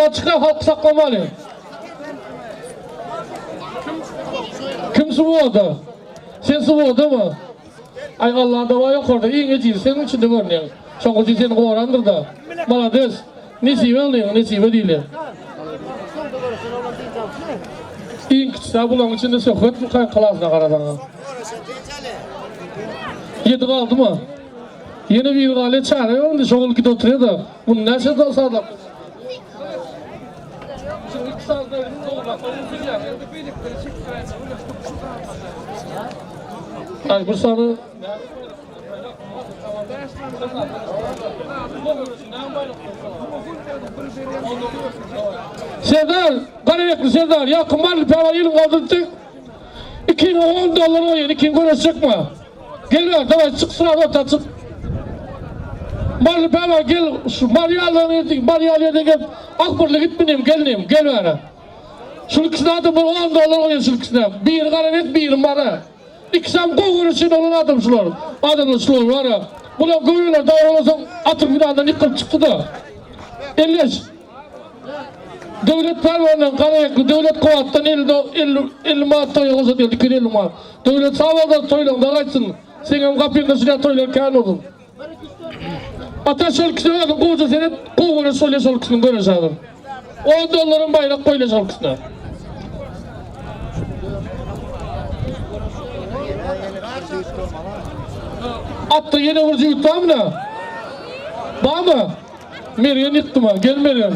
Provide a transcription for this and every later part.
Orta çyka halk saklamaly. Kim suwada? Sen suwadamy? Ay Allah dawa ýokarda iň ejiz seniň içinde görünýäň. Şoň üçin seni gorandyr da. Malades. Nesibe alýaň, nesibe diýilýär. Iň kiçisi bularyň içinde söhbet bu klasyna garasaň. Ýedi galdymy? Ýene biri galýar, çäre ýok indi, şol gidip oturýar-da. Muny näçe sadap? Ay bir sany Serdar, Garabekli Serdar, ýakyn barly päwa ýylyň galdyrdy. Ikiňe 10 dollar goýun, ikiň göreşjekmi? Gel ber, daway çyk sıra orta çyk. Marly päwa gel, şu Marýalyň Marýaly ýerden gel. Akbyrly gitmedim, geldim, gel bäri. Şul ikisine adam bir 10 dollar goýun şul ikisine. Biri Garabek, biri Mara. Ikisem gowy göreşen olan adam şular. Adamlar şular var ya. Bular görüyorlar daha olasan atyp finaldan ýykylyp çykdy da. Elleş. Döwlet pälwandan Garaýakly Döwlet Kuwatdan 50 50 50 manat toýa goşa diýdi 250 manat. Döwlet sag bol da toýlaňda gaýtsyn. Seňem gapyňda şular toýlar kän bolsun. Ata şol ikisi özüň gowja seret, gowy göreş bolýar şol ikisiniň göreşi hazir. 10 dollaryň baýrak goýulýar şol ikisine. Atda ýene bir jübüt barmy? Barmy? Mergen ýykdymy? Gel Mergen.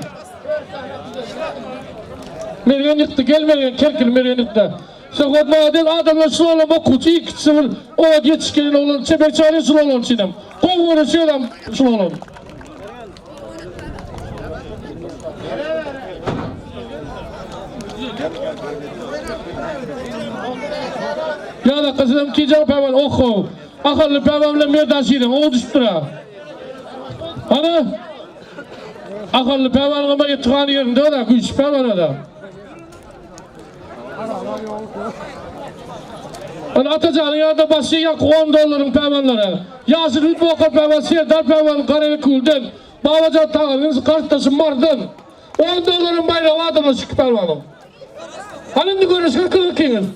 Mergen ýykdy, gel Mergen, kerkili Mergen ýykdy. Söhbet maňa adamlar şul oglan okuwçy ikiçisi bir oňat ýetişip gelen oglan çeper çaryr şul oglan üçinem. Gowy göreşýär adam şul oglan. Ýa-da gyzym kijaň päwan oho. Ahally päwan bilen Merdan şiriň ow düşüpdir ha. Hany? Ahally päwanyň ama ýetigany ýerinde da güýçli päwan da. Ol Atajanyň ýanynda başy ýaňky 10 dollaryň päwanlary. Ýaşyl futbolka päwan Serdar päwan Garabekülden, Babajan Taganyň garşydaşy Mardan. 10 dollaryň baýragy adamlar şu iki pälwanyň. Hany indi görüşgin kyn ikiňiz.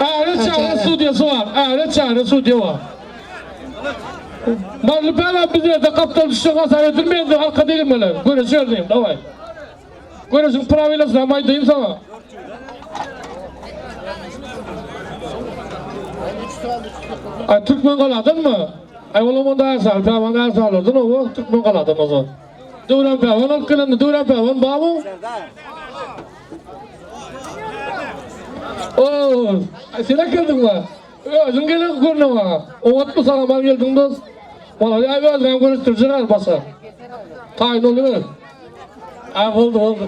Äre çäre sudýasy bar. Äre çäre sudýa bar. Marly pälwan biz ýerde gapdal düşseň hasap edilmeýär diýip arka degirmeler. Göreşer diýim, daway. Göreşiň prawilasyny hem aýdaýyn saňa. Ay Türkmen galadan mı? Ay olam onda Ersal Päwan Ersallardan o Türkmen galadan o zaman. Döwran Päwan alyp gelende Döwran Päwan barmy? Oo, ay sen geldin mi? Özün gelen görüne bana. Oňat mı sana mal geldin dost? Bana ay özün görüştürjek al başa. Tayin oluyor. Ha boldy boldy.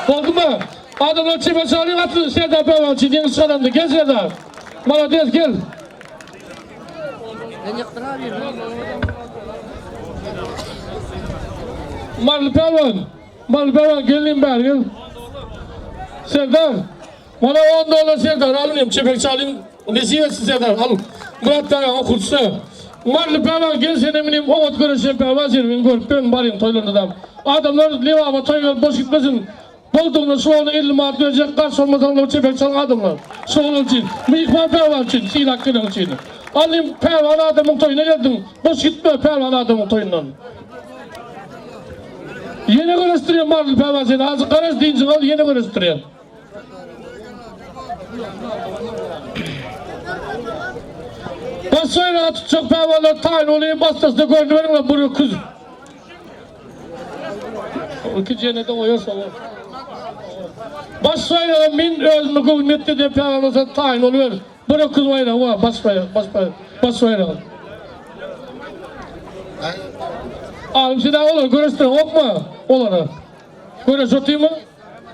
Boldumy? Adamlar çepe çaryň atly Serdar Pälwançy deňiz çykarandy. Gel Serdar. Malades gel. Marly Pälwan. Marly Pälwan gelin bäri gel. Serdar. Mana 10 dollar Serdar alyn çepek çalyň. Nesip etsin Serdar al. Murat daýaň okuwçysy. Marly pälwan gel sene minim oňat göreşen pälwan seni men görüp ýörün baryň toýlarynda da. Adamlar Lebaba toý berip boş gitmesin. Boldugyna şu ogla 50 manat berjek garşy bolmasaňlar çepek çalyň adamlar. Şu oglan üçin myhman pälwan üçin sylap gelen üçin. Alym pälwan adamyň toýuna geldiň boş gitme pälwan adamyň toýundan. Ýene göreşdirýän Marly pälwan seni azajyk garaş dynjyňy al ýene göreşdirýän. Baş baýragy tutjak pälwanlar taýyn bolup, basdasyna görnüberiňler bir öküz. Iki jenede goýarsa bol. Baş baýraga men özüme göwün ýetdi diýen pälwan bolsa taýyn boluber. Bir öküz baýragy bar, baş baýrak, baş baýrak, baş baýragy. Alym sen olar göreşdiren okma olara. Göreş otymy?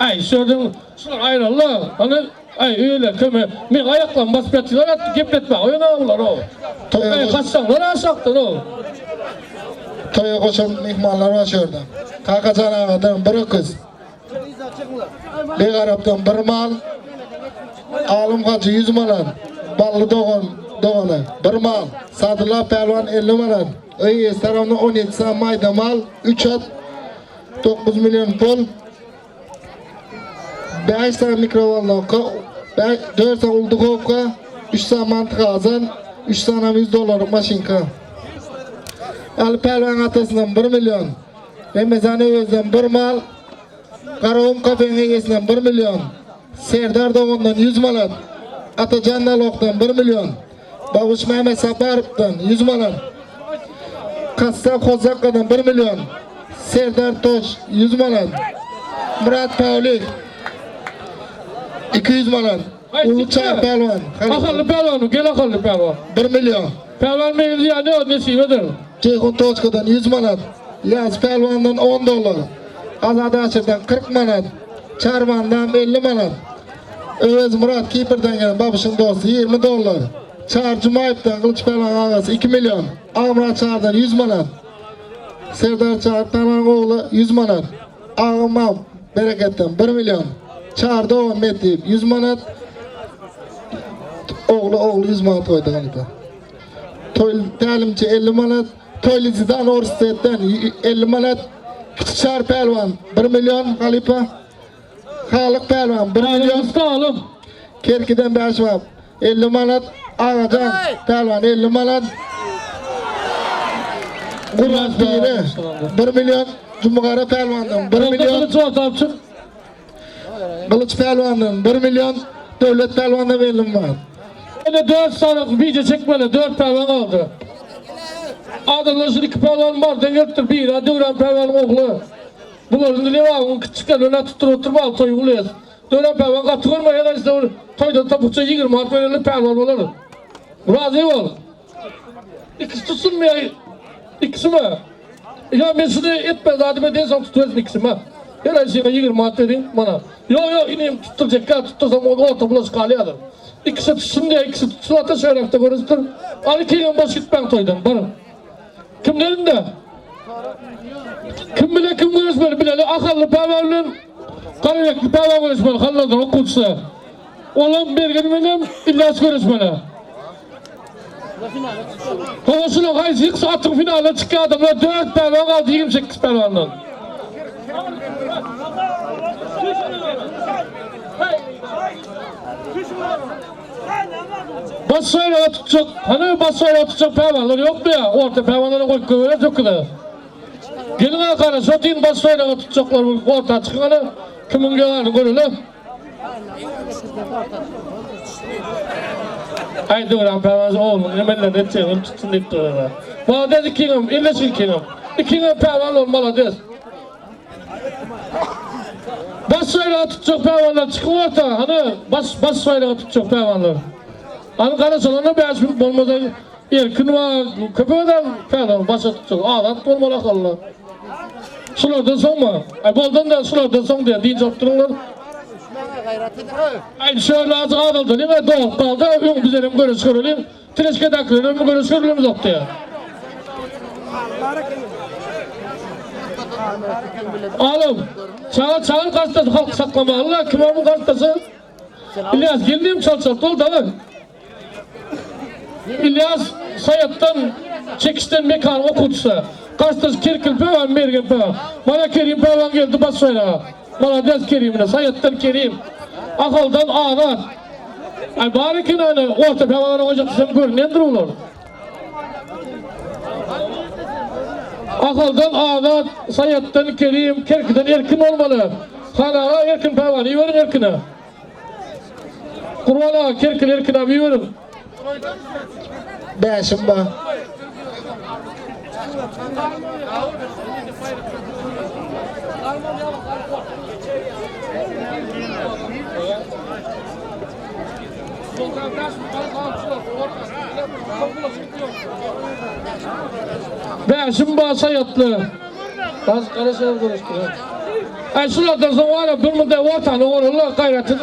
Aý, şörden şular aýralda. Hany, aý, öýle köme. Men aýaklarym basyp ýatyrlar, atdy gepletmäge oýna bular o. Aý, gaçsaňlar aşakdan o. Toýa goşan myhmanlar bar şu ýerde. Kakajan agadan bir öküz. Begarapdan bir mal. Alym Hajy 100 manat. Bally dogan dogany bir mal. Sadylla pälwan 50 manat. Öý tarapyndan 17 sany maýda mal, 3 at, 9 million pul. 5 sany mikrowolnowka, 4 sany uldukowka, 3 sany manty gazan, 3 sany 100 dollarlyk maşynka. Aly pälwan atasyndan 1 million. Remezan Öwezden 1 mal. Garagum kafeň eýesinden 1 million. Serdar dogandan 100 manat. Atajan Nalokdan 1 million. Babuş Mehmet Saparowdan 100 manat. Kassap Hozakkadan 1 million. Serdar Toş 100 manat. Murat Pawlik 200 manat. Uly Çar pälwan. Akylly pälwan, gel akylly pälwan. 1 million. Pälwan meýil ýany o nesibedir. Jeýhun Toçkadan 100 manat. Ýaz pälwandan 10 dollar. Azat Aşyrdan 40 manat. Çarwandan 50 manat. Öwez Murat Kiprden gelen Babuşyň dosty 20 dollar. Çar Jumaýewden Gylyç pälwan agasy 2 million. Agmyrat Çardan 100 manat. Serdar Çar pälwan ogly 100 manat. Agam Bereketden 1 million. Çar dogan Metdiýew 100 manat. Ogly ogly 100 manat goýdy halypa. Toýly tälimçi 50 manat. Toýly Zidan Orstetden 50 manat. Kiçi Çar pälwan 1 million halypa. Halyk pälwan 1 million. Usta alym. Kerkiden 5 manat. 50 manat. Agajan pälwan 50 manat. Gurban Pire 1 million. Jumagara pälwandan 1 million. Kılıç ortam çık. Gylyç pälwandan 1 million. Döwlet pälwandan 50 manat. Öyle 4 tane video çekmeli, 4 pälwan aldı. Adamlar şimdi 2 pälwan var, dengelipdir bir, Döwran pälwanyň ogly. Bular ne var, onun küçükler öne tuttur oturma al toy uluyor. Döwran pälwan gaty görme, her işte toyda tapukça 20 at vereli pälwan olar. Razı ol. İkisi tutsun mu ya? İkisi mi? Ya ben şunu etmez adime desem tutuyorsun ikisi mi? Her şeyine 20 at dedin bana. Yok yok ineyim tutturacak ya tuttursam o orta bulaşık alıyor. İkisi tutsun diye ikisi tutsun ata şöyle görürsün. Al iki yıl boş gitmem toydan bana. Kim dedin de? Kim bile kim görüşmeli bileli akıllı pehlivanın Karayaklı pehlivan görüşmeli hallardan okutsa. Olan bir gün benim İlyas görüşmeli. Kovasını kayısı yıksa atın finale çıkıyor adamlar 4 pehlivan kaldı 28 pehlivandan. Baş bayrağı tutacak, hani baş bayrağı tutacak pehlivanlar yok mu ya? Orta pehlivanlara koyup koyuyorlar çok kadar. Gelin arkadaş, o din baş bayrağı tutacaklar bu orta çıkın hani kimin geleni görelim. Ay Duran pehlivan oğlum, ne ben ne diyeceğim, tutsun deyip duruyorlar. Malades ikinim, illeşin ikinim. İkinim pehlivan ol malades. Baş bayrağı tutacak pehlivanlar çıkın orta, hani baş, baş bayrağı tutacak pehlivanlar. Hani karasalarına beyaz bir olmadan erkin var, köpeğe de pehlivan başa tutacak, ağlat olmalı akıllı. Sulardan soň mu? Ay boldan da sulardan soň diye deyince otururlar. Ay şöyle azıcık adaldı değil mi? Doğup kaldı. Ön güzelim görüş görelim. Treşke dakikaları görüş görelim yoktu ya. Oğlum, çağır çağır gazetesi halk saklama Allah kim onun gazetesi? İlyas geldiğim çal çal dol da İlyas Sayat'tan çekişten mekan okutsa. Gazetesi Kerkil Pevan Mergen Pevan. Bana Kerim Pevan geldi bas söyle. Bana dez Kerim'ine Sayat'tan Kerim. Akaldan Ağlar. Ay bari ki hani orta Pevan'a olacak sen gör nedir olur? Akaldan Ağlar, Sayat'tan Kerim, Kerkil'den Erkin olmalı. Hanağa Erkin Pevan, iyi verin Erkin'e. Kurban ağa, Kerkil Erkin abi iyi verin. Bäşim ba. Bäşim ba Sayatlı. Az karasına konuştu. Ay şulardan sonra var ya bir mında ortanı orala gayretini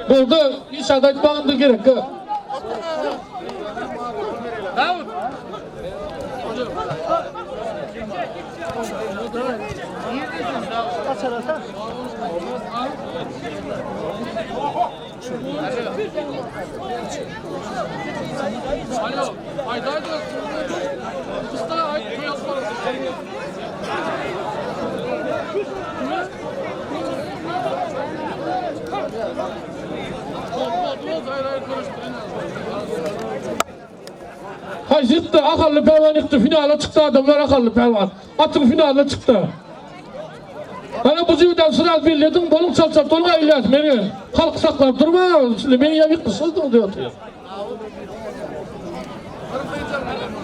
buldu. İnşallah aytmağındı gerek. ha. Haýsy ýykdy? Ahally pälwan ýykdy. Finala çykdy adamlar Ahally pälwan. Atyň finalyna çykdy. Ana bu jigiden sraz bellediň, boluň çalt-çalt boluň aýylýas mergen. Halky saklap durma, şimdi meni ýa ýykdyşdyň diýip otyr.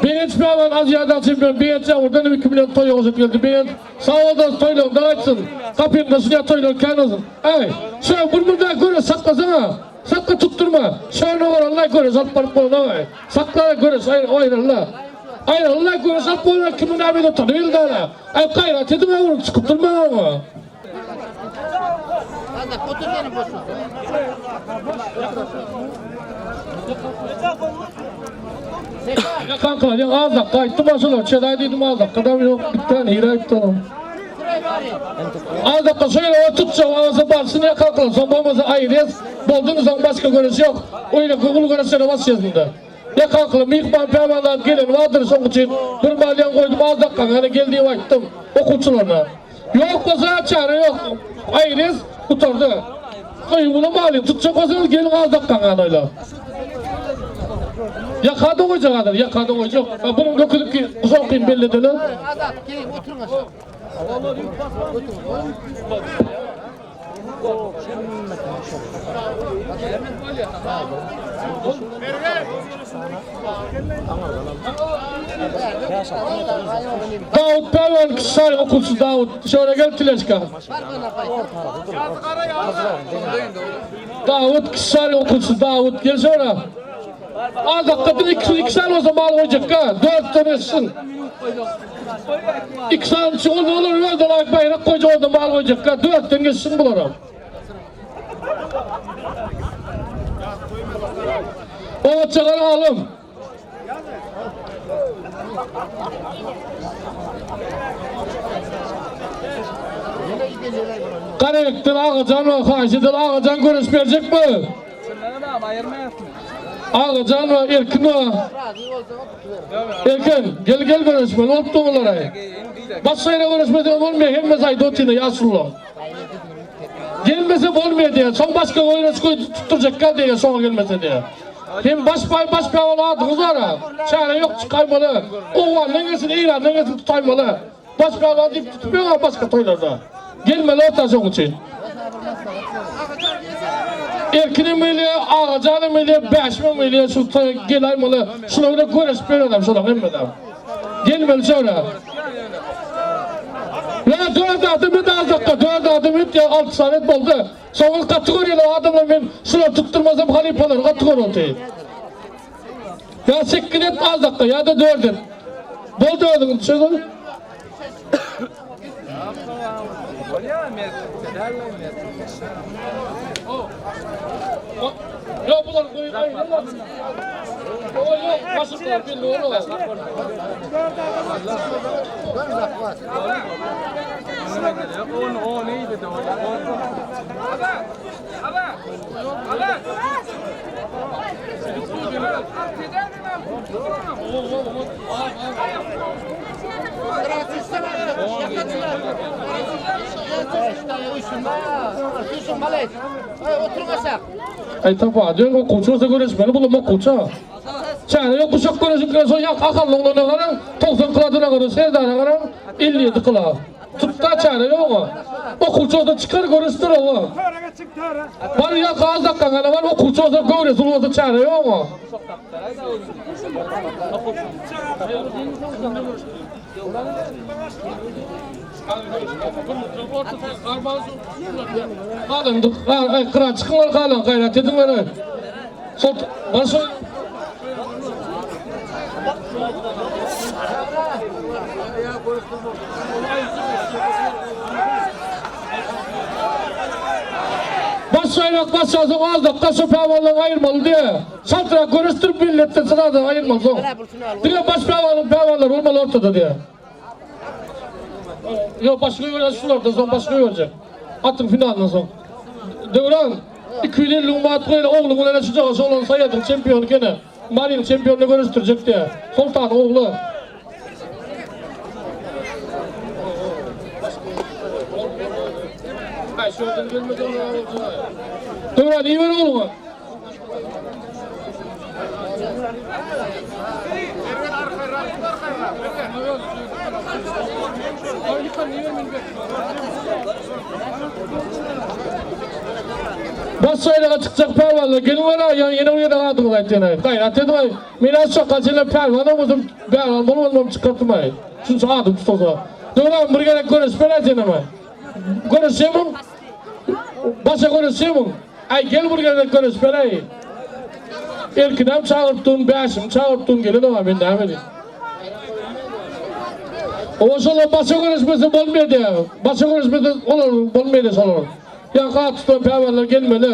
Begenç pälwan Aziýada çempion Begenç Ýagmyrdan hem 2 million toýa goşup geldi. Begenç sag bol dost toýlaryňda gaýtsyn. Gapyňda şunýa toýlar kän bolsun. Aý, şo bir murda göre saklasana. Sakga tutdurma. Şony oranla göreş alyp baryp bolanaý. Sakla göreş aýr aýralla. Aýralla göreş alyp bolana kimiň näme edip oturyny bildi ala. Aý gaýrat ediň öwrülip çykyp durmaň oňa. Ya kanka ya az dakika aýtdym aşylar çedaý diýdim az dakika da ýok bitden hile aýtdy onuň. Az dakika şöyle o tutsa ağzı barsın ya kalkın son bolmasa aýrys boldun soň başga göreş ýok. Öyle gul göreşlere başýasynda. Ya kalkly myhman pälwanlar gelen bardyr şoň üçin bir malýan goýdum az dakika ýene gel diýip aýtdym okuwçylaryna. Ýok bolsa çäre ýok. Aýrys gutardy. Goý uly malyň tutjak bolsaňyz geliň az dakika ganaýla. Ýakada goýjak adam, ýakada goýjak. Ha, Bunun dökülip ki, soňkyny belli edeli. Azat, gelin oturuň aşağı. Davut Pälwan Kisar okuwçy Davut. Şöyle gel Tileşka. Davut Kisar okuwçy Davut gel şöyle. Az dakika bir iki, iki saniye olsa mal koyacak ha. Dört tane etsin. İki saniye için olur olur ver dolayık bayrak koyacak orada mal koyacak ha. Dörtten geçsin bulara. O çıkar alım. Karayıktır Ağacan ve Haşidir Ağacan görüş verecek mi? Ağacan ve Erkin ve Erkin gel gel görüşme ne oldu onlara? Başka yere görüşmeden olmuyor hemme saydı otine yasullah. Gelmese bolmuyor diye. Son başka oyuna koy tutturacak gel diye sona gelmese diye. Hem baş bay baş bay adyňyz var ha. Çare yok çıkaymalı. O var ne gelsin İran ne gelsin tutaymalı. Baş bay deyip tutmuyorlar başka toylarda. Gelmeli o taşın için. Erkini mili, ağacanı mili, beşmi mili, şu toya gelaymalı. Şuna öyle görüşüp adam şuna hemmeden. Gelmeli şöyle. Ya dört adım et az dakika, dört adım et ya altı saniye oldu. Sonra katı görüyorlar adamlar ben şuna tutturmasam halifalar katı görüyordu. Ya sekiz et az dakika ya da dört et. Bol dördün sözü. Ya bunlar koyun koyun. Yok başlıklar belli olur. Oturuň aşağı. Ay tapa, diyor okuwçy bolsa görüşmeli bulam okuwçy. Çäre yok uşak görüşüp gelen soň yak akallygına garaň, 90 kıladına garaň, Serdara garaň, 57 kıla. Tutda çäre yok o. Okuwçy bolsa çykar görüşdür o. Bar yak az dakika gana var okuwçy bolsa görüşür bolsa çäre yok o. Galan, ay kıra çıkın var galan gayret edin var. Sol, başı Baş sayrak baş yazın az dakika şu pavalını ayırmalı diye. Santra görüştürüp milletten sıradan ayırmalı son. Diye baş pavalın pavallar olmalı ortada diye. Ýok, başga gören şulardan soň başga görjek. Atyň finalyndan soň. Döwran, 250 müň manat goýla ogluň bilen şujaga şolan saýadyň çempiony kene. Maryň çempionyny görüşdirjek diýä. Soltanyň ogly. Döwran, iber ogluňy. Baş şaýraga çykjak pälwanlar geliň wara ýa ýene bir gezek adyňyzy aýtýan-aý. Gaýrat ediň-aý. Men az çakga çenli pälwan bolmasam, pälwan bolmanam çykartym-aý. Şunça adam tutulsa. Döwran bir gezek göreşip beräý senem-aý. Göreşýämiň? Başa göreşýämiň? Aý gel bir gezek göreşip beräý. Erkinem çagyrtdym, Bäşimi çagyrtdym, gelenok-a men näme edeyim. Owa şolar başa göreşmese bolmaýar diýýär. Başa göreşmese olar bolmaýar şolar. Ýa gat tutan päwärler gelmeli.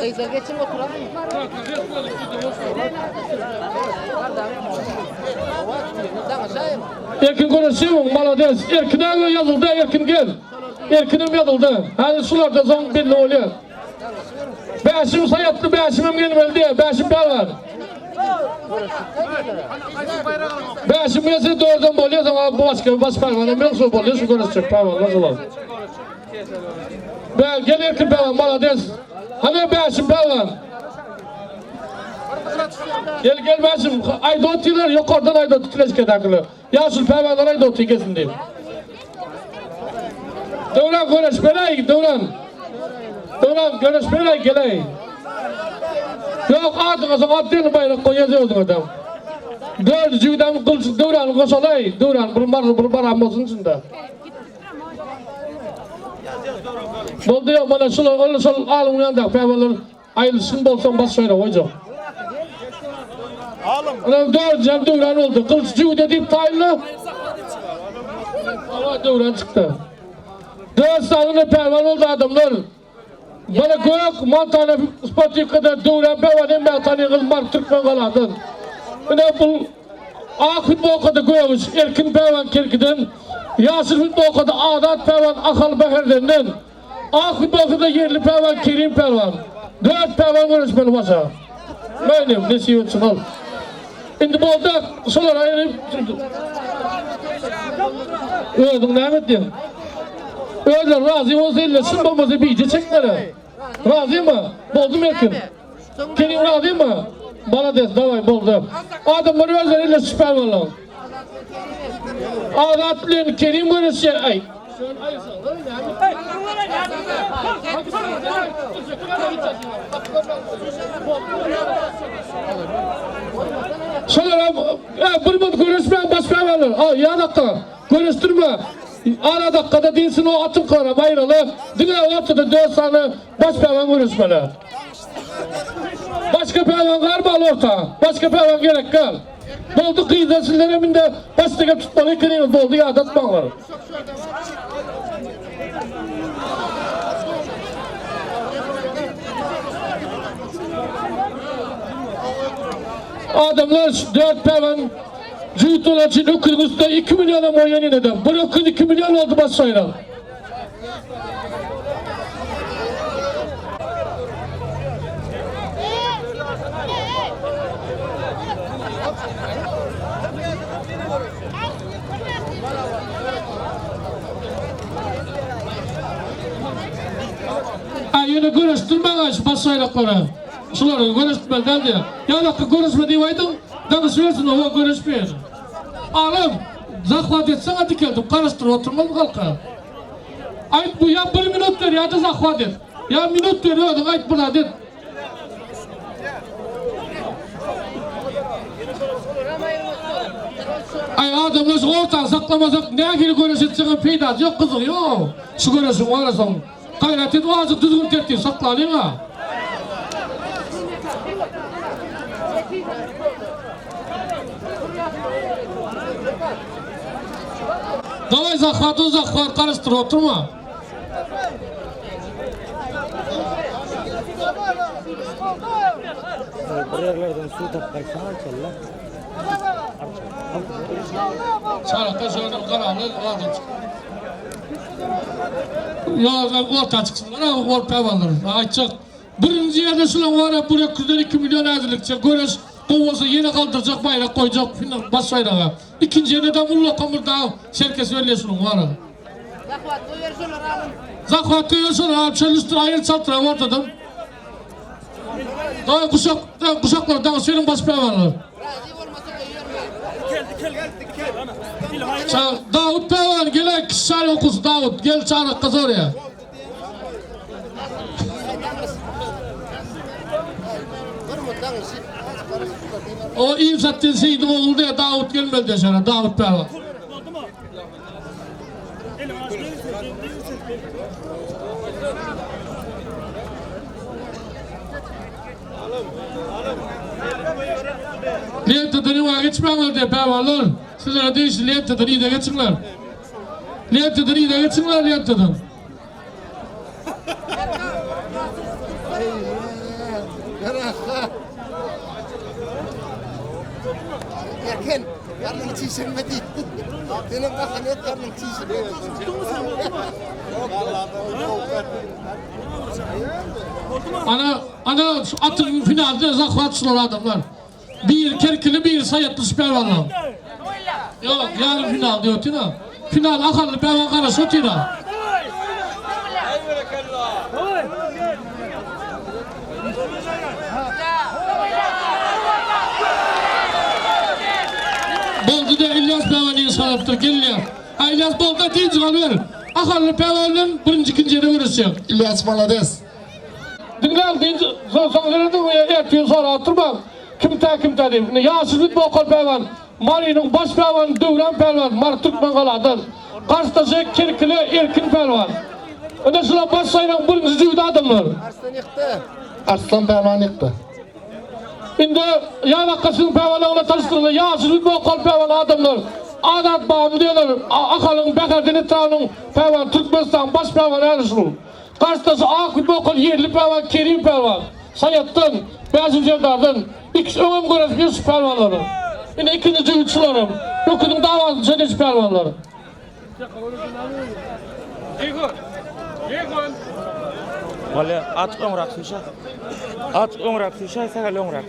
Gyzlar geçin oturalım. Erkin göreşýämiň, malades. Erkin aga ýazyldy, Erkin gel. Erkinem ýazyldy. Häzir şulardan soň belli bolýar. Bäşim saýatly Bäşimem gelmeli diýýär. Bäşim pälwan. Bäşim gelse dördem bolýar, soň başga baş pälwanam ýok, şol bolýar, şu göreşjek pälwanlar şolar. Bä, gel Erkin pälwan, malades. Hany Bäşim pälwan. Gel gel Bäşim, aýda otyrlar, ýokardan aýda otyr kileşkedäkiler. Ýaşuly pälwanlar aýda otyr gelsin diýip. Döwran göreş beräý, Döwran. Döwran göreş beräý, geläý. Ýok, adyňa soň at diýen baýrak goýýas özüňe-de. Dördüji ýigidem Gylyç Döwrany goşalaý, Döwran bir bar, bir baram bolsun içinde. Boldy ýok, mana şular, ol şol alyň ýanyndaky pälwanlar Aýrylyşyň bolsaň baş şaýra goýjak. Alym. Ynam dördüjem döwran boldy. Gylyç jüwde diýip taýynla. Hawa döwran çykdy. Dört sany pälwan boldy adamlar. Bana gök Montana sportiwkada döwran pälwan hemme tanyňyz Mark Türkmen galadan. Ine bu ak futbolkada gögüş Erkin pälwan Kerkiden, ýaşyl futbolkada Azat pälwan Ahal Bäherdenden. Ak futbolkada ýerli pälwan Kerim pälwan. Dört pälwan göreşmeli başa. Menem nesip etsin ol. Indi boldy şolar aýryp Özüň näme etdiň? Özleri razy bolsa elleşsin bolmasa bije çekmeli. Razymy? Boldumy Erkin? Kerim razymy? Malades daway boldy. Adamlar özleri elleşip pälwanlar. Azat bilen Kerim göreşýär. Aý. Şolara e, bir minut göreşmän baş pälwanlar. A, ýa dakika. Göreşdirme. Ara dakikada diýsin o atyň kara baýraly. Diňe ortada 4 sany baş pälwan göreşmeli. Başga pälwan garmaly orta. Başga pälwan gerek däl. Boldy gyzlar sizlerem indi başda gep tutmaly ekeniňiz boldy ýadatmaňlar. Adamlar şu 4 pälwan jüýt bolan üçin öküziň üstüne 2 milliona goýan ýene-de. Bir öküz 2 million boldy baş baýrak. Aý ýöne göreşdirmäň şu baş baýraklary. Şulary göreşdirmeli däl diýýär. Ýa dakga göreşme diýip aýdyň, daňyşybersin owa göreşmeýär. Alym, zahwat etseň-ä dikeldip garaşdyryp oturmaz halka. Aýt bu ýa bir minut ber ýa-da zahwat et. Ýa minut ber özüň aýt bir zat et. Aý adamlar şu ortany saklamasak nähili göreş etseňem peýdasy ýok gyzygy ýok. Şu göreşiň bar soň. Gaýrat edip azajyk düzgün tertip saklalyň-a. Daway zahwat o zahwat garaşdyryp oturma. Bir yerlerden suw tapyp gaýtsaň alçalla. Çarykda şöyle kararlı oradan çık. Ýa orta çyksynlar, orta alır. Aýtjak. Birinji ýerde şular var ya, buraya 2 milyon ädilikçe göreş bolsa ýene kaldıracak bayrak koyacak final baş bayrağa. İkinci ýerde de Mulla Kamur da Çerkes öyle şunun var. Zahvat koyuyor şunları alın. Zakvat koyuyorsun abi şöyle üstüne ayır çatıra ortadan. Daha kuşak, daha kuşaklar daha senin baş bayrağı. Razı olmasa koyuyorum. Ça Davut Pehlivan gel kişisel okusun Davut gel çağır kız oraya. O iyi sattın seydim oğlu diye Davut gelmedi diye sana Davut Pehlivan. Lenteden yuva geçmeyenler diye pehlivanlar. Sizlere değişti lenteden iyi de geçinler. Lenteden iyi de geçinler lenteden. Erken, karnın çişirme değil. Senin kafanı et karnın çişirme. Ana ana atın finalde zakvatçılar adamlar. Bir kerkili bir sayatlı süper valla. Yok yarın final diyor Tina. Final akarlı pervan karası Tina. Boldu da İlyas Pervan'ı sanatır geliyor. Ha İlyas Boldu da deyince kalıyor. Akarlı Pervan'ın birinci ikinci yere görüşüyor. İlyas Malades. Dinler deyince son son verirdim ya ertiyor sonra oturmam. Kim ta kim ta diyeyim. Ya siz bu okul pervan. Mari'nin baş pervan, Dövran pervan, Mar Türkmen kaladır. Karşıdaşı Kirkili Erkin pervan. Öne şuna baş sayılan birinci cüvde adamlar. Arslan yıktı. Arslan Pervan yıktı. Şimdi yan akasının pervanlarına tanıştırıldı. Ya siz bu okul pervan adamlar. Adat bağımlı diyorlar. Akalın, Bekir Denitan'ın pervan, Türkmenistan baş pervan Erzurum. Karşıdaşı Akut Bokul yerli pervan, Kerim pervan. Sayat'tan, Beyazıt Serdar'dan. İkisi ömüm görüşmüş pervanları. Yine ikinci cüvçülerim. Yokudun davası söylesi pervanları. Valla at öňrak süşe. At öňrak süşe, sägel öňrak.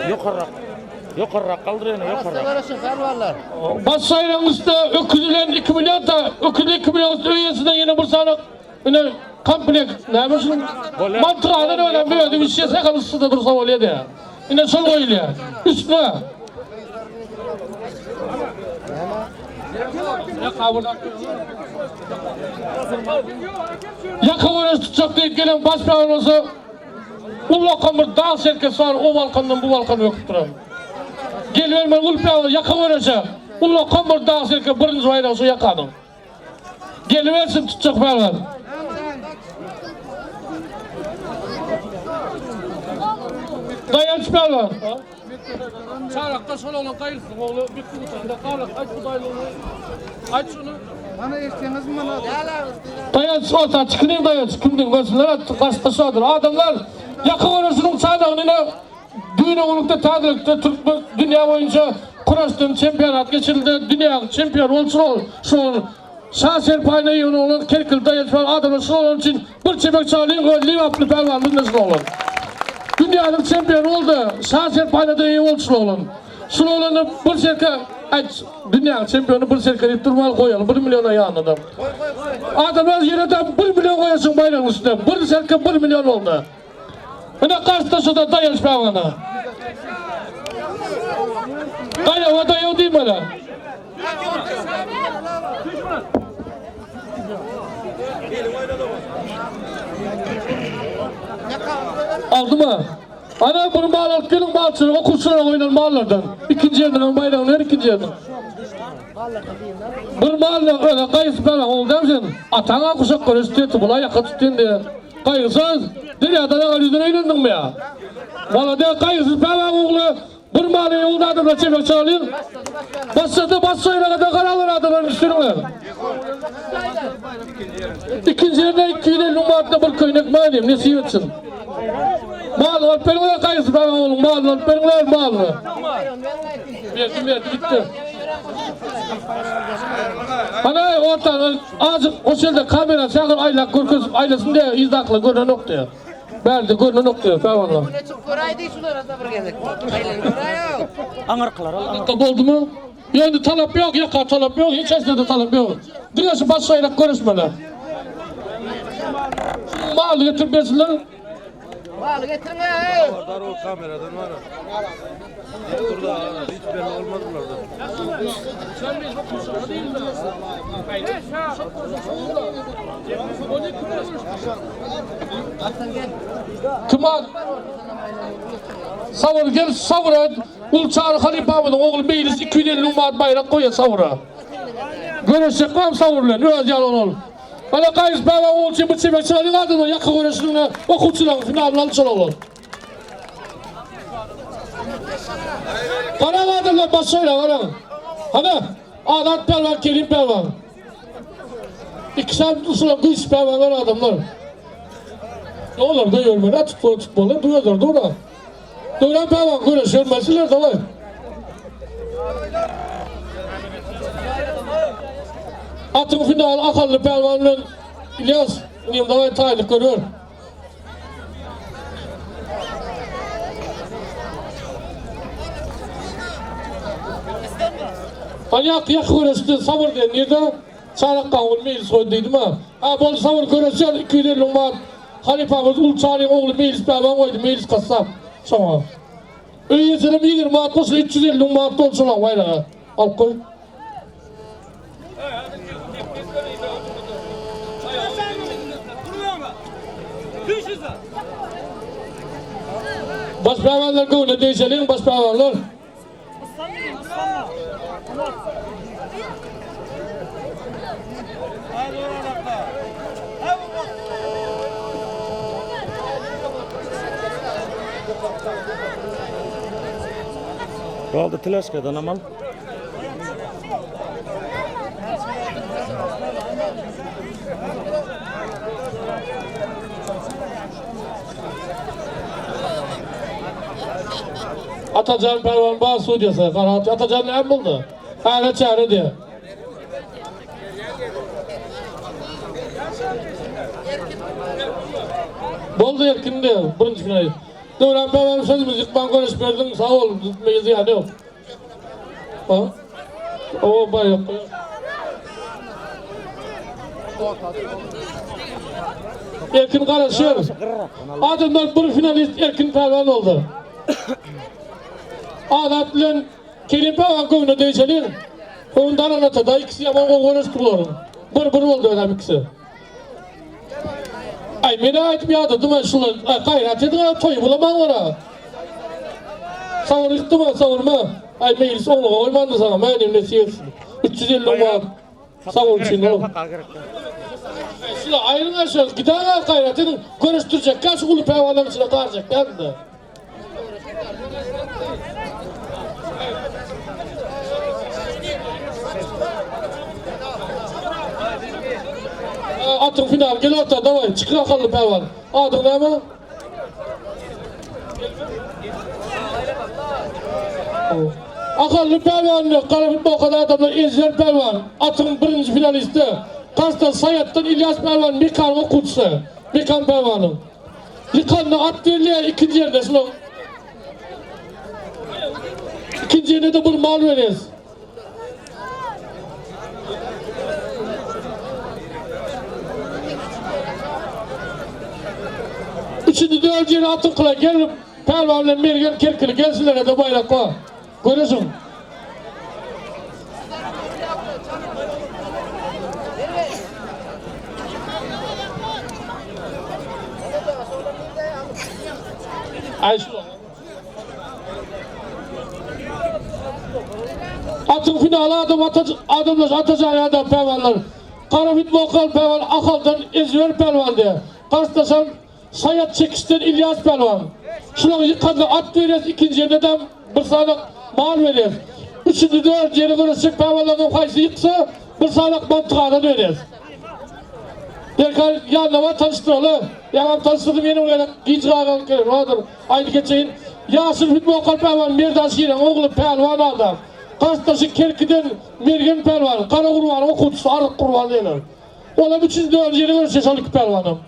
Ýokarrak. Ýokarrak kaldyr ýene ýokarrak. Baş sayrağın üstüne öküzülen 2 milyon da öküzü 2 milyon üstüne üyesinden yine bir saniye yine kompleks ne yapıyorsun? Mantığı öyle bir ödüm bir şey sakal üstünde dursa oluyor diye. Yine sol koyuluyor. Üstüne. Yakın orası tutacak deyip gelen başbakan olsa Ullakan bir dağ serkesi var o balkandan bu balkanı yok duran. Gel verme ulpa yakın orası. Ullakan bir dağ serke birinci bayrağı şu yakanın. Geliversin tutacak bayrağı. Dayanç bayrağı. Çarakta şol olan kayırsın oğlu. Bir kutuda kalak aç bu dayı Aç şunu. Dayanç orta çıkınayım dayanç. Kimdir görsünler kaçtaşadır. Adamlar yakın orasının çadağını düğün olukta tadılıkta Türk dünya boyunca Kuraş'tan çempionat geçirildi. Dünya şampiyon olsun ol. Şu Şah serpayına yön olan Kerkil dayanç var adamlar şu olan için bir çemek çalayım gol Liverpool pervanlı nasıl olur? Dünyanın şampiyonu oldu. Şah serpayına da iyi olsun oğlum. Şunu olanı bir serka ay, dünyanın şampiyonu bir serka deyip durmalı koyalım. 1 milyona yanında. Adamlar yine de 1 milyon koyasın bayrağın üstüne. Bir serka 1 milyon oldu. Yine karşıda da dayanış bana. Dayan, o dayan değil mi öyle? Aldı mı? Ana bunu bağlar, gelin bağçını, okursun oynan bağlardan. İkinci yerden bayrağını her ikinci yerden. Bir mahalle öyle kayısı falan oldu dersin. Atana kuşak görüştü, bula yakın tuttun diye. Kayısız, dünyadan ne yüzüne eğlendin mi ya? Valla de kayısız falan oğlu, bir mahalle yolda adamla çevir çalıyor. Başladı, başlayana kadar kararlar adamların üstüne. İkinci yerine 250 manatla bir köynek madem, ne etsin. Mal alyp beriňler gaýsy bagan onuň malyny alyp beriňler malyny. Berdim berdi gitdi. Hana ortadan azık o şerde kamera çagyr aýlak görkezip aýlasyn diýe yzdakylar görnenok diýe. Bärde görnenok diýe sabanlar. Öne çykyp göräýdi şulara da bir gezek. Aýlan göräýo. Aňyrkylar al. Aňyrka boldumy? Ýok indi talap ýok, ýaka talap ýok, hiç haýsyna-da talap ýok. Diňe şu baş aýrak görüşmeli. Maly getirip bersinler. Maly getiriň eý. Darul kameradan var. Dur da hiç belli olmaz bunlardan. Kim al? Sabır gel sabır et. Ul Çary halypamyzyň ogly Meýlis 250 manat baýrak goýýar Sabura. Göreşjek bam Sabur bilen, öz ýaly ol. Ana Gaýys baba ogul üçin bu çemek çykaryň adamlar ýaka göreşligine okuwçylaryň finalyny alyp şol oglan. Garaň adamlar baş şeýle garaň. Hana Azat pälwan Kerim pälwan. Ikisem şular güýç pälwanlar adamlar. Olar da ýörmeli, tutmaly tutmaly, duýarlar dura. Döwran pälwan göreş ýörmesiler daway. Atyň finaly Ahally pälwan bilen İlyas inim daway taýlyk görür. Ýak ýak göreşdi sabyr diýen nirde? Çarak gawun meýlis goýdy diýdim ha. Ha boldy sabyr göreşýär 250 manat. Halypamyz Uly Çaryň ogly Meýlis pälwan goýdy Meýlis gassap şoňa. Öý ýetenem 20 manat goşup 350 manat boldy şolaň baýragy. Alyp goý. Baş pälwanlar göwne degişeliň baş pälwanlar. Boldy teleşkadan amal. Atajan pälwan bar sudýasy. Farhat Atajan näme boldy? Äre çäre diýe. Boldy erkin diýe. Birinji final. Döwran pälwan sözümizi ýykman görüşip berdiň. Sag bol. Gitmege zyýany ýok. Ha? O baýrak. Erkin garaşýar. Adamlar bir finalist Erkin pälwan boldy. Azat bilen Kerim pälwan göwnüne degişeliň. Ondan anatada ikisi ýaman gowy göreşdi bularyň. Bir bir boldy adam ikisi. Ay meni aýdyp ýadadym ay şular. Ay gaýrat ediň ay toý bulamaň ora. Sawur ýykdyma sawurma. Ay mejlis oňluga goýmandy saňa mänim nesip etsin. 350 manat sawur üçin ol. Şular aýryň aşa gidäň ay gaýrat ediň göreşdirjek şu uly pälwanlaryň içine garjak däldi. Atyň final gel orta daway çykyň akylly pälwan. Adyň näme? Akylly pälwan gara futbolkada adamlar Ezber pälwan. Atyň birinji finalisti. Garşyda Saýatdan İlyas pälwan Mekanyň okuwçysy. Mekan pälwanyň. Ýykanda at berilýär ikinji ýerde şular. Ikinji ýerde de bir mal berýäs. Üçünji dördünji ýere atyň kyla gelip pälwan bilen mergen kerkili gelsinler de baýrak bar. Göresiň. Atyň finaly adam adamlar atajaý adam pälwanlar. Gara futbolkaly pälwan Ahaldan Ezber pälwan diýär. Garşydaşam Saýat çekişden Ilýas pälwan. Şulaň ýykanda at berýäs, ikinji ýerde-de bir sanak mal berýäs. Üçünji, dördünji ýere göreşjek pälwanlardan haýsy ýyksa, bir sanak mantygana berýäs. Derkar ýanyna bar tanyşdyraly. Ýaňam tanyşdyrdym ýene bir gezek giç galan gelen odur. Aýdy geçeýin. Ýaşyl futbolkaly pälwan Merdan Şiriň ogly Pälwan adam. Garşydaşy Kerkiden Mergen pälwan, Gara Gurbanyň okuwçysy Aryk Gurban diýerler. Olam üçünji dördünji ýere göreşýär şol iki pälwanam.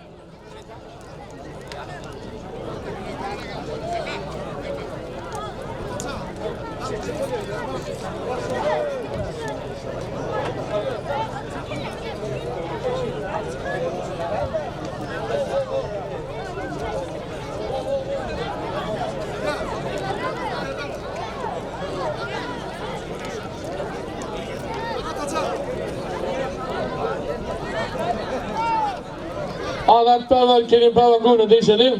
Azat pälwan Kerim pälwan göwnüne degşeli.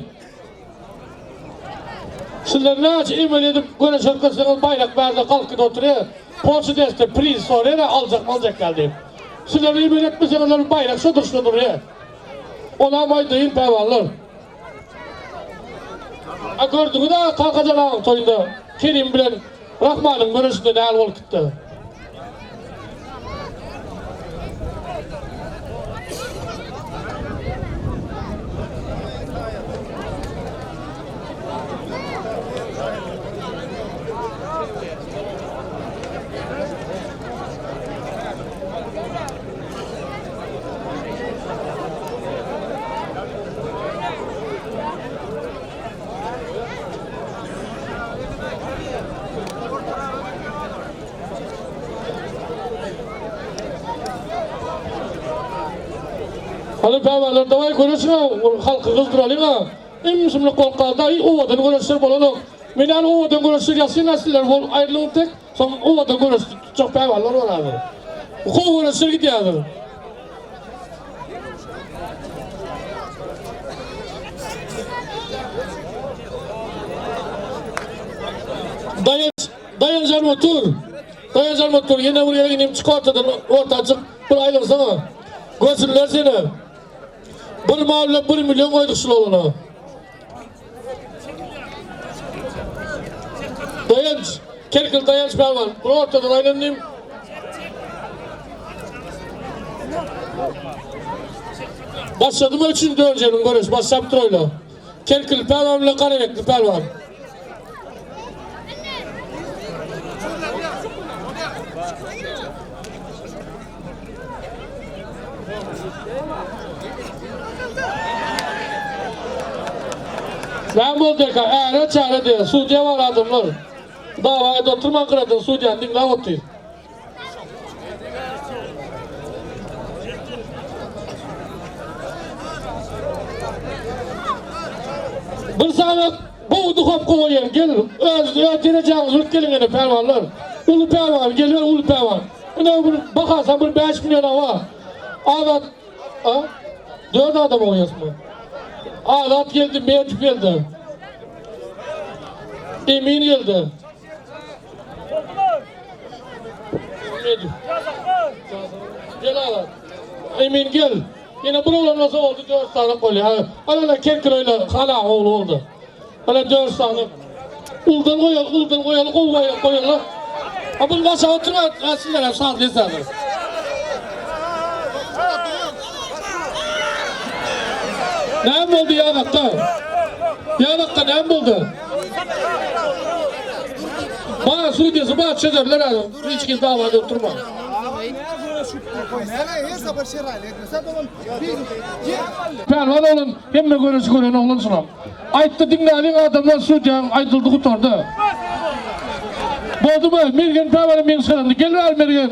Sizler näçe emel edip göreş görkezseňiz baýrak bärde galkyp oturýar. Poçta deste priz soraýar aljak aljak gal diýip. Sizler emel etmeseňiz baýrak şo durşuna durýar. Onam aýdaýyn pälwanlar. A gördüňiz-ä Kakajan agaň toýunda Kerim bilen Rahmanyň göreşinde näl bolup gitdi. Hany pälwanlar daway göreşiň halky gyzdyralyn ha. Ümsümlik bolup galdy aý owadan göreşler bolanok. Men ýaly owadan göreşler ýasyn nesiller bol aýrylyň tek soň owadan göreş tutjak pälwanlar bar häzir. Gowy göreşler gidýär häzir. Daýanç, daýanjan otur. Daýanjan otur. Ýene bir ýere inim çyk ortadan, orta çyk. Bir aýlansana. Görsünler seni. Bir mal bilen bir milyon goýduk şul oglana. Daýanç, Kerkil daýanç pälwan. Bir ortadan aýlan diýim. Başladymy üçünji dördünji göreş başlap dur oýla. Kerkil pälwan bilen Garabekli pälwan. Näme boldy eka? Äre çäre diýýär. Sudýa bar adamlar. Dawa edip oturman gyradan sudýany diňläp otyr. Bir sany gowy duhowka goýan gel. Öz öz derejäňizi bilip geliň ene pälwanlar. Uly pälwan geliber uly pälwan. Ine bir bakarsan bir 5 milyon awa. Azat a? 4 adam goýasmy? Azat geldi, Medip geldi. Emin geldi. Gel Azat. Emin gel. Ýene bir oglan bolsa oldy 4 sany bolýar. Ana kerkir öyle hala ogly oldy. Ana 4 sany. Uldan goýaly, uldan goýaly, gowy goýaly, goýaly. Ha bunu başa oturma, sizler saz lesadır. Näme boldy ýanakda? Ýanakda näme boldy? Ba sudýasy ba çözerler hadi. Hiç kim davada oturma. Pälwan oglan hemme göreşi gören oglan şulam. Aýtdy diňläliň adamlar sudýaň aýdyldy gutardy. Boldumy? Mergen pälwana meň çykarandy. Gel bäri Mergen.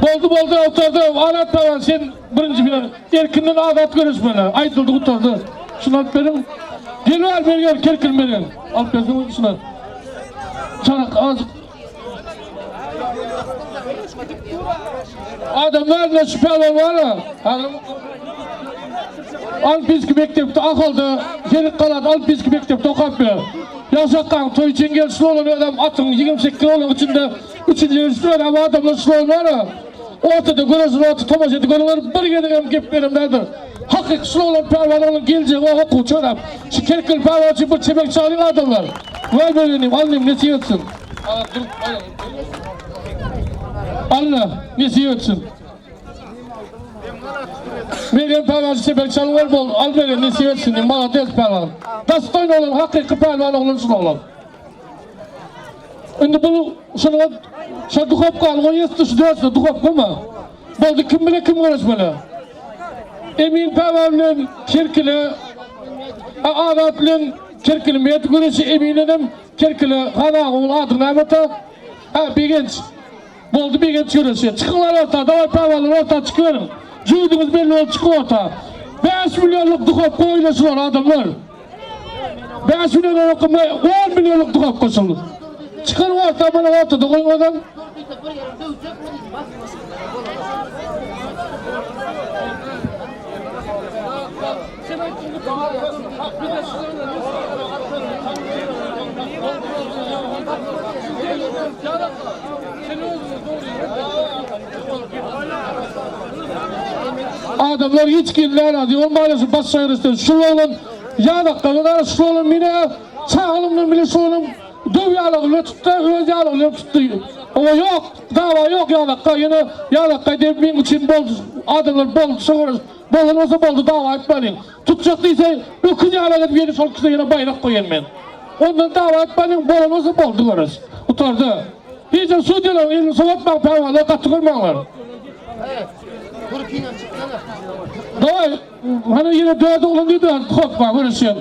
Boldy boldy gutardy. Azat pälwan sen birinji final. Erkinden azat göreşmeli. Aýdyldy gutardy. Şuny alyp beriň. Gel bäri Mergen kerkil Mergen. Alyp bersin şuny. Çanak azık. Adamlar ne şu pälwan var ha. Alpinski mekdepde Ahalda, Herik galada Alpinski mekdepde okap ber. Ýaşakgaň toý çeňgel şulan adam atyň 28 onuň içinde üçünji ýeri adam adamlar şulan var ha. Ortada göreşin orta tomaşa edip görüňler bir gezek hem gep beremlerdir. Hakyky şulan pälwan onuň geljegi o okuwçy adam. Şu kerkil pälwan üçin bir çemek çalyň adamlar. Vay berenim alnym nesip etsin. Alla nesip etsin. Mergen pälwan çepek çalyp ol bol. Al Mergen nesip etsin. Malades pälwan. Dastoýn oglan hakyky pälwan oglan şul oglan. Indi bu şunuň şu duhopkany goýýas şu dörtde duhopka mı? Boldy kim bile kim göreşmeli? Emin pälwan bilen Kerkili Azat bilen Kerkili met göreşi Eminlenem Kerkili Han aga ol ady näme ta? Ha Begenç. Boldy Begenç göreşi. Çykyňlar orta, daway pälwanlar orta çykyberiň. Jüwdüňiz belli bolup çykyň orta. 5 milyonlyk duhopka oýnaşylar adamlar. 5 milyonlyk 10 milyonlyk duhopka şul. Çykyň orta, mana ortada goýuň ozal. Adamlar hiç kimler razy olmaýar baş şaýrysy şu oglan ýadakdan şu oglan mine çagalymdan bile şu oglan döw ýalagyny tutdy, öz ýalagyny tutdy. O ýok, dawa ýok ýalakka, ýene ýalakka diýip men üçin boldy. Adamlar boldy, şo bolan bolsa boldy, dawa etmäliň. Tutjak diýse, öküz ýalak edip ýene şol kişide ýene baýrak goýan men. Ondan dawa etmäliň, bolan bolsa boldy görüs. Gutardy. Hiç sudýalar elini sowatmaň, pälwanlar gaty görmäňler. Daway, hani ýene dört oglan diýdi, hoppa görüşýän.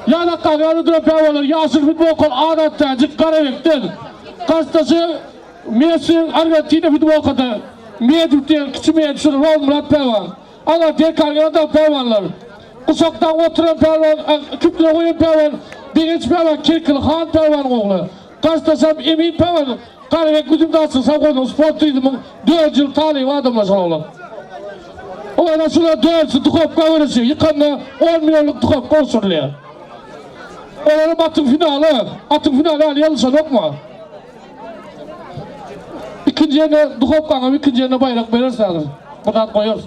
Ýalakka ýaly duran pälwanlar ýaşyl futbol kol Adat Täjik Garabekden. Garşydaşy Messi Argentina futbolkada Medw diýen kiçi Medw şul Rozmyrat pälwan. Ana Derkan da pälwanlar. Guşakdan oturan pälwan, küple goýan pälwan, Begenç pälwan, Kerkili Han pälwanyň ogly. Garşydaşam Emin pälwan, Garabek Güjümdaşy sowhozynyň sport turizmiň 4 ýyl talyby adamlar şol oglan. Olara şular dörtsi duhopka görüşi, ýykanda 10 milyonlyk duhopka gowşurylýar. Olara atyň finaly, atyň finaly aly ýalňyşan okma. İkinci ýerine duhopkaňa ikinji ýerine baýrak berersiň. Bu zat goýarys.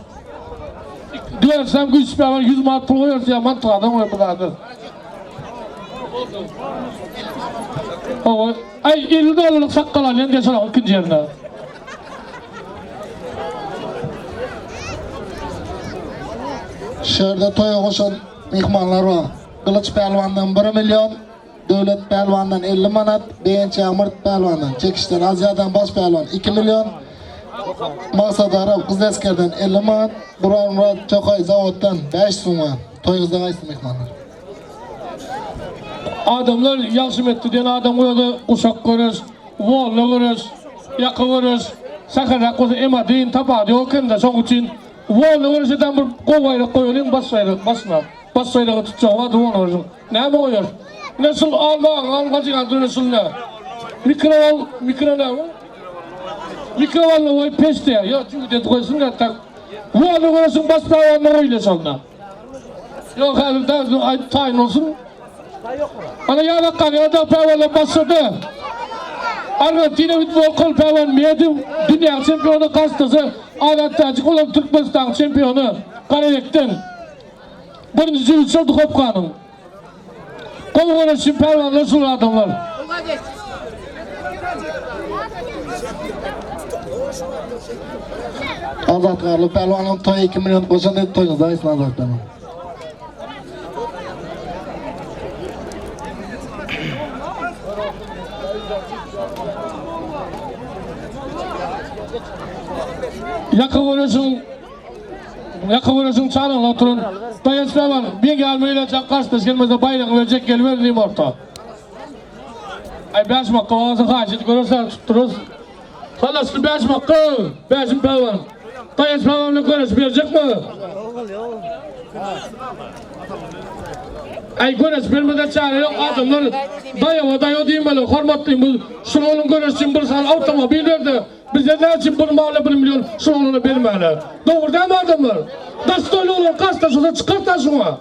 Dörtsem güýç bäber 100 manat pul goýarys ýa mantygadan goýar bu zady. Owa, ay 50 dollarlyk sakgal alýan geçen ikinji ýerine. Şerde toýa goşan myhmanlar bar. Gylyç pälwandan 1 milyon, Döwlet pälwandan 50 manat, Begenç Ýagmyrt pälwandan, Çekişden Aziýadan baş pälwan 2 milyon, Maksat Arap Gyz Eskerden 50 manat, Gurban Murat Çokay zawoddan 5 summa. Toýuňyzda gaýsyn myhmanlar. Adamlar ýagşy metdi diýen adam goýdy, guşak görüş, wolla görüş, ýaka görüş, saharak bolsa emadin tapady ýok ekende şoň üçin wolla görüş eden bir gowy baýrak goýalyň baş baýrak başyna. Baş baýragy tutjak wady wolla görüşüň. Näme goýar? Ne şul alma, alma diýen döne şul ne? Mikroval, mikro näme? Mikrovalna goýup peç diýär. Ýa jüwdet goýsun da tak. Wolla görüşüň baş baýragyny goýla şonda. Ýok häzir da aýt taýyn olsun. Ana ýalakka ýa-da pälwan başlady. Argentina futbol kol pälwan Medim dünýä çempiony garşydasy Azat Täjik olan Türkmenistan çempiony Garabekden. Birinji jüwçe Duhopkanyň. Gowy göreşçi pälwanlar şul adamlar. Azat Garly pälwanyň toýy 2 milyon goşan edip toýuňyzda gaýsyn Azat pälwan. Ýaka göreşiň Ýaka göreşiň çarygyna oturan Daýanç pälwan bir gelmeyle garşydaş gelmese baýragyny berjek geliber diýip orta. Ay 5 makka bolsa haýyş edip görersen tutdururuz. Halasly 5 makka, 5 pälwan. Daýanç pälwan bilen göreş berjek mi? Ay göreş bermeden çare yok adamlar daýawa daýaw diýmeli hormatlymyz şunuň göreşçin bir sal awtomobil berdi. Bize ne için bir mahalle 1 milyon şunuň bermäli. Dogry däl adamlar. Dastoýly olan gaçdaşa çykar ta şuňa.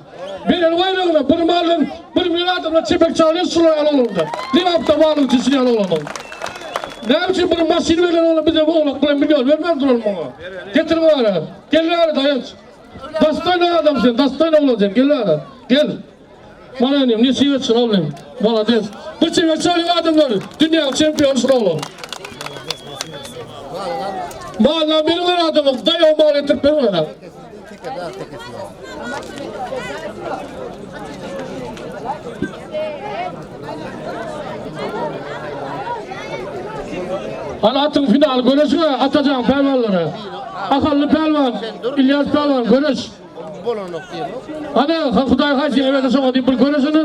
Beren baýragyna bir mahalle 1 milyon adamlar çepek çalýar şular alolanda. Dilapda balyk düşýän olanlar. Näme üçin bir maşyn beren ola bize bu olak bilen milyon bermez duralım oňa. Getir bari. Gel bari daýanç. Dastoýly adam sen, dastoýly olacaksın. Gel bari. Gel. Bana ne nesip etsin oğlum. Malades. Bu çevreci adamlar dünya çempiyonu oğlum. Mağazdan benim adamım. Dayı o mal getirip benim adam. Teke dag tekesi. Hany atyň final göreşiňe atajaň pälwanlary. Ahally pälwan, Ilýas pälwan göreş. Bolanok diýemok. Hany Hudaý haýsy ýere şoňa diýip bir göreşini.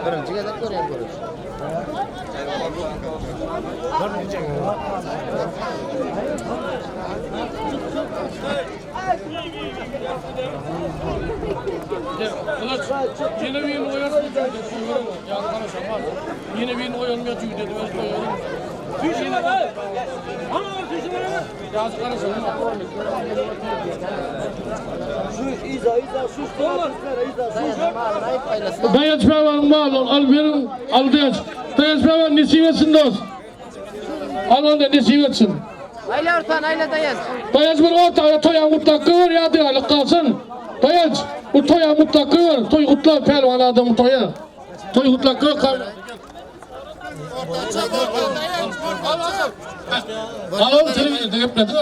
Birinji gezek görýän göreş. Ýene birini goýarys. Ýene birini goýalım ýa jüýde öz goýalım. Daýanç pälwanyň maly al beriň al daýanç. Daýanç pälwan nesip etsin dost. Al onda nesip etsin. Aýla ortan aýla daýanç. Daýanç bir ortada toýa mutlak gör ýadygärlik galsyn. Daýanç bu toýa mutlak gör toý gutla pälwan adamyň toýa. Toý mutlak gör. Alalım telewizorda gepledi.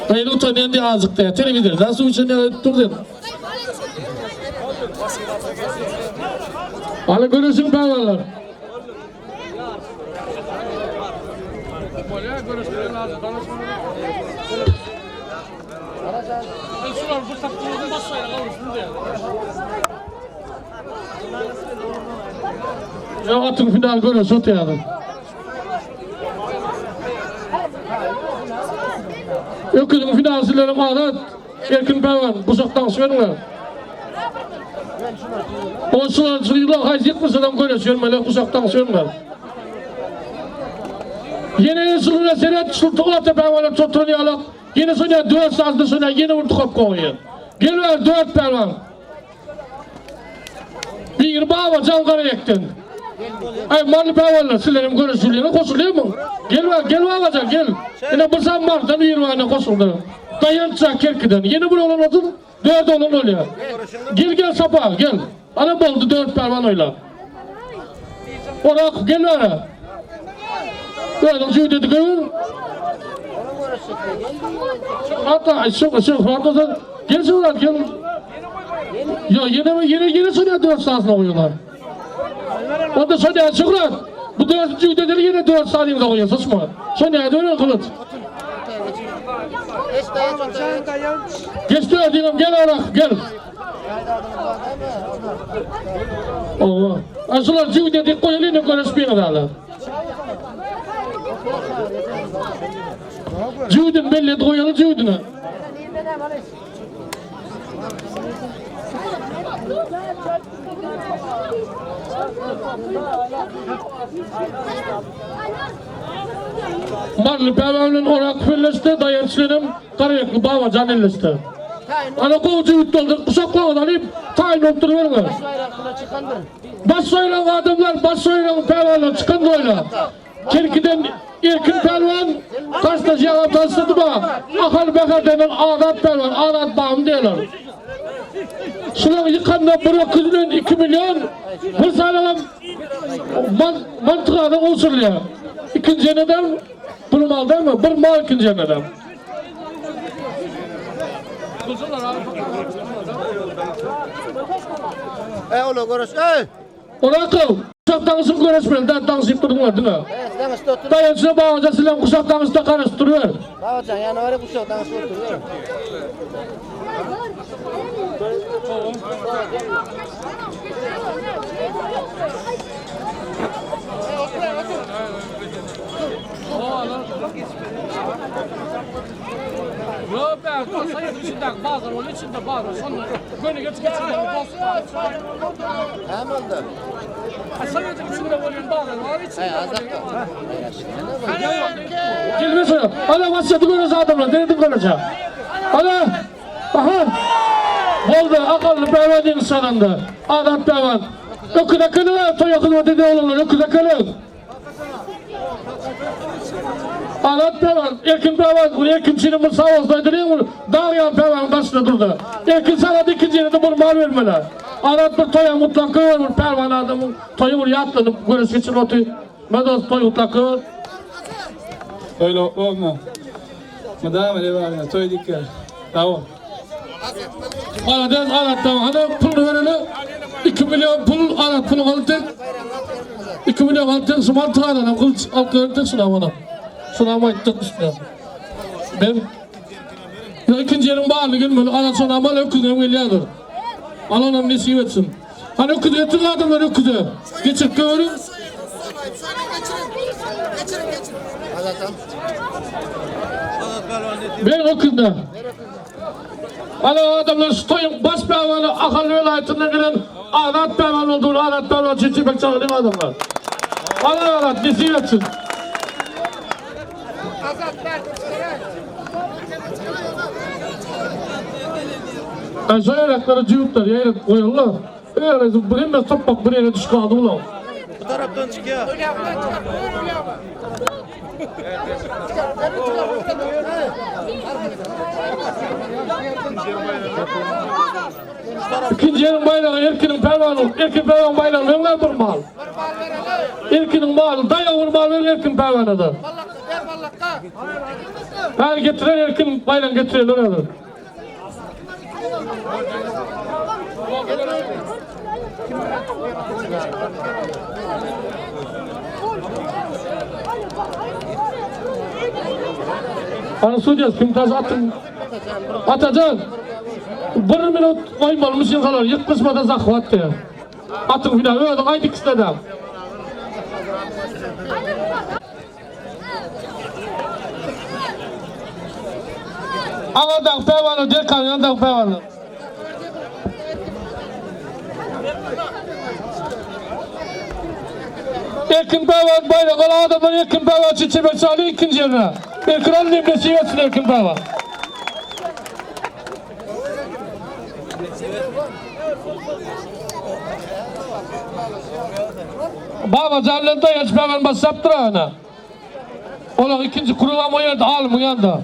Dayı utanıyor diye azıcık diye. Televizorda su için dur dedim. Hala görürsün pehlivanlar. Ya atın final görürsün oturalım. Öküzüň finalçylaryň Azat, Erkin Pälwan, guşakdan şöňler. Oşular şuýla haýsy ýykmasadan göreş ýörmeli guşakdan şöňler. Ýene şulara seret şu tuglata pälwanlar totuny ýalak. Ýene şoňa 4 sazdy şoňa ýene bir tukap goýýar. Gel ber 4 pälwan. Bir baba can gara ekden. Ay marly pälwanlar sizlerim göreşilýär goşulýarmy? Gel ber gel babajan gel. Ýene bir sam mardan bir bana goşuldy. Daýança kerkiden. Ýene bir olan otur. Dört olan bolýar. Gel gel sapa gel. Ana boldy dört pälwan oýla. Orak gel ara. Özüň jüýdedi gör. Hatta şu şu hatta gel şuradan gel. Ya yine yine yine sonra dört sahasına koyuyorlar. Onda sonra şükran. Bu dört jüydeleri yine dört sahasına koyuyor. Susma. Sonra dönüyor kılıç. Geç dayanç ortaya. Geç diyorum gel orak gel. Allah. Aşılar jüyde dik koyalım ne görüşmeyin Jüydün belli koyalım jüydünü. Marlı Päwäwlen orak birleşdi, daýançlaryň Garaýakly Baba can elleşdi. Ana gowy jüýt doldy, guşaklaň alyp, taýyn bolup duruberler. Baş soýlan adamlar, baş soýlan pälwanlar çykan doýla. Kerkiden Erkin pälwan taşla jagap taşlady ba. Ahal Bahardan Azat pälwan, Azat bağım diýerler. Şular yıkanda bir öküzden 2 milyon bir sanalam man, mantıkada olsun ya. İkinci neden bunu mal değil mi? Bir mal ikinci neden. Ey ola görüş. Ey. Orakıl, kuşaktan görüşmeli, den dansıyıp durdular değil mi? Evet, danışta otur. Dayansına bağlanca silen kuşaktan karıştırıyor. Babacan yani var ya kuşak danışta oturuyor. Yok ben sayı içinden bazen onun içinde bazen sonra böyle geç geç Hem oldu. Sayı içinde oluyor bazen var içinde. Hey azak da. Gelme sana. Ana başladı görece adamlar. Denedim görece. Ana. Aha. Oldu. Akıllı pehlivan insanındı. Adat pehlivan. Öküde kılın. Toy okulu dedi oğlum. Öküde kılın. Azat pälwan, Erkin pälwan, Erkinçiniň bir sag bolsun aýdylyň bir dag ýaly pälwanyň daşynda durdy. Erkin sagady ikinji ýene-de bir mal bermeli. Azat bir toýam gutlap goýber bir pälwan adamyň toýy bir ýatlanyp göreş geçirip otyr. Mä dost toý gutlap goýber. Toýlap bolma. Mydama lebaryňa toý diker. Sag bol. Malades Azatdan hany pul bereli. 2 million pul Azat puluny alyp tek. 2 million alyp tek şu mantyk adam gylyç alyp gelip tek şuna bana. Şuna aýtdyk üstüne. Ben Ya ikinji ýeriň baryny gelmeli. Azat şona mal öküzem gelýärdir. Alanam nesip etsin. Hany öküz getirin adamlar öküze. Geçirip görün. Ben öküzde. Ana adamlar şu toýuň baş pälwany Ahal welaýatyndan gelen Azat pälwan boldy. Azat pälwan üçin çepek çalyň adamlar. Ana Azat nesip etsin. Ay şu ýaýraklara jübütler ýaýradyp goýaly. Öýe bu hemme topbak bir ýere düşüp galdy bular. Bu tarapdan çykýar. İkinci ýeriň baýragy Erkiniň pälwany, Erkin pälwan baýragyny berler bir mal. Erkiniň maly, daýaw bir mal berin Erkin pälwana-da. Her getiren Erkin baýragyny getirerler häzir. Ana sudýasy kim taş atyn. Atajan. Bir minut goýmalymyş ýylgalar ýykgyşmada zahwat diýär. Atyň hünä özüň aýt ikisine-de. Aňyrdaky pälwanlar Derkanyň ýanyndaky pälwanlar. Erkin pälwan baýrak alan adamlar Erkin pälwan üçin çeper çaly ikinji ýerine. Erkin al nesip etsin Erkin pälwan. Babajan bilen Daýanç pälwan başlapdyr ana. Olar ikinji kurugam o ýerde alymyň ýanynda.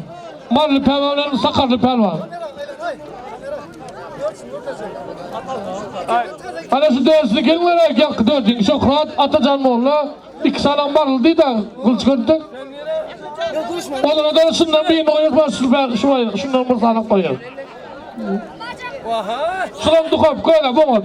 Mally pälwan bilen Sakarly pälwan. Ana şu dördüsini gelin beräýik ýaňky dördüň. Şöhrat, Atajan molla, iki sanam barly diýdi gylyç gördi. Olara da şundan birini goýarys, baş şu şu baýrak, şundan bir sanak goýarys. Şulam duhop köne boňat.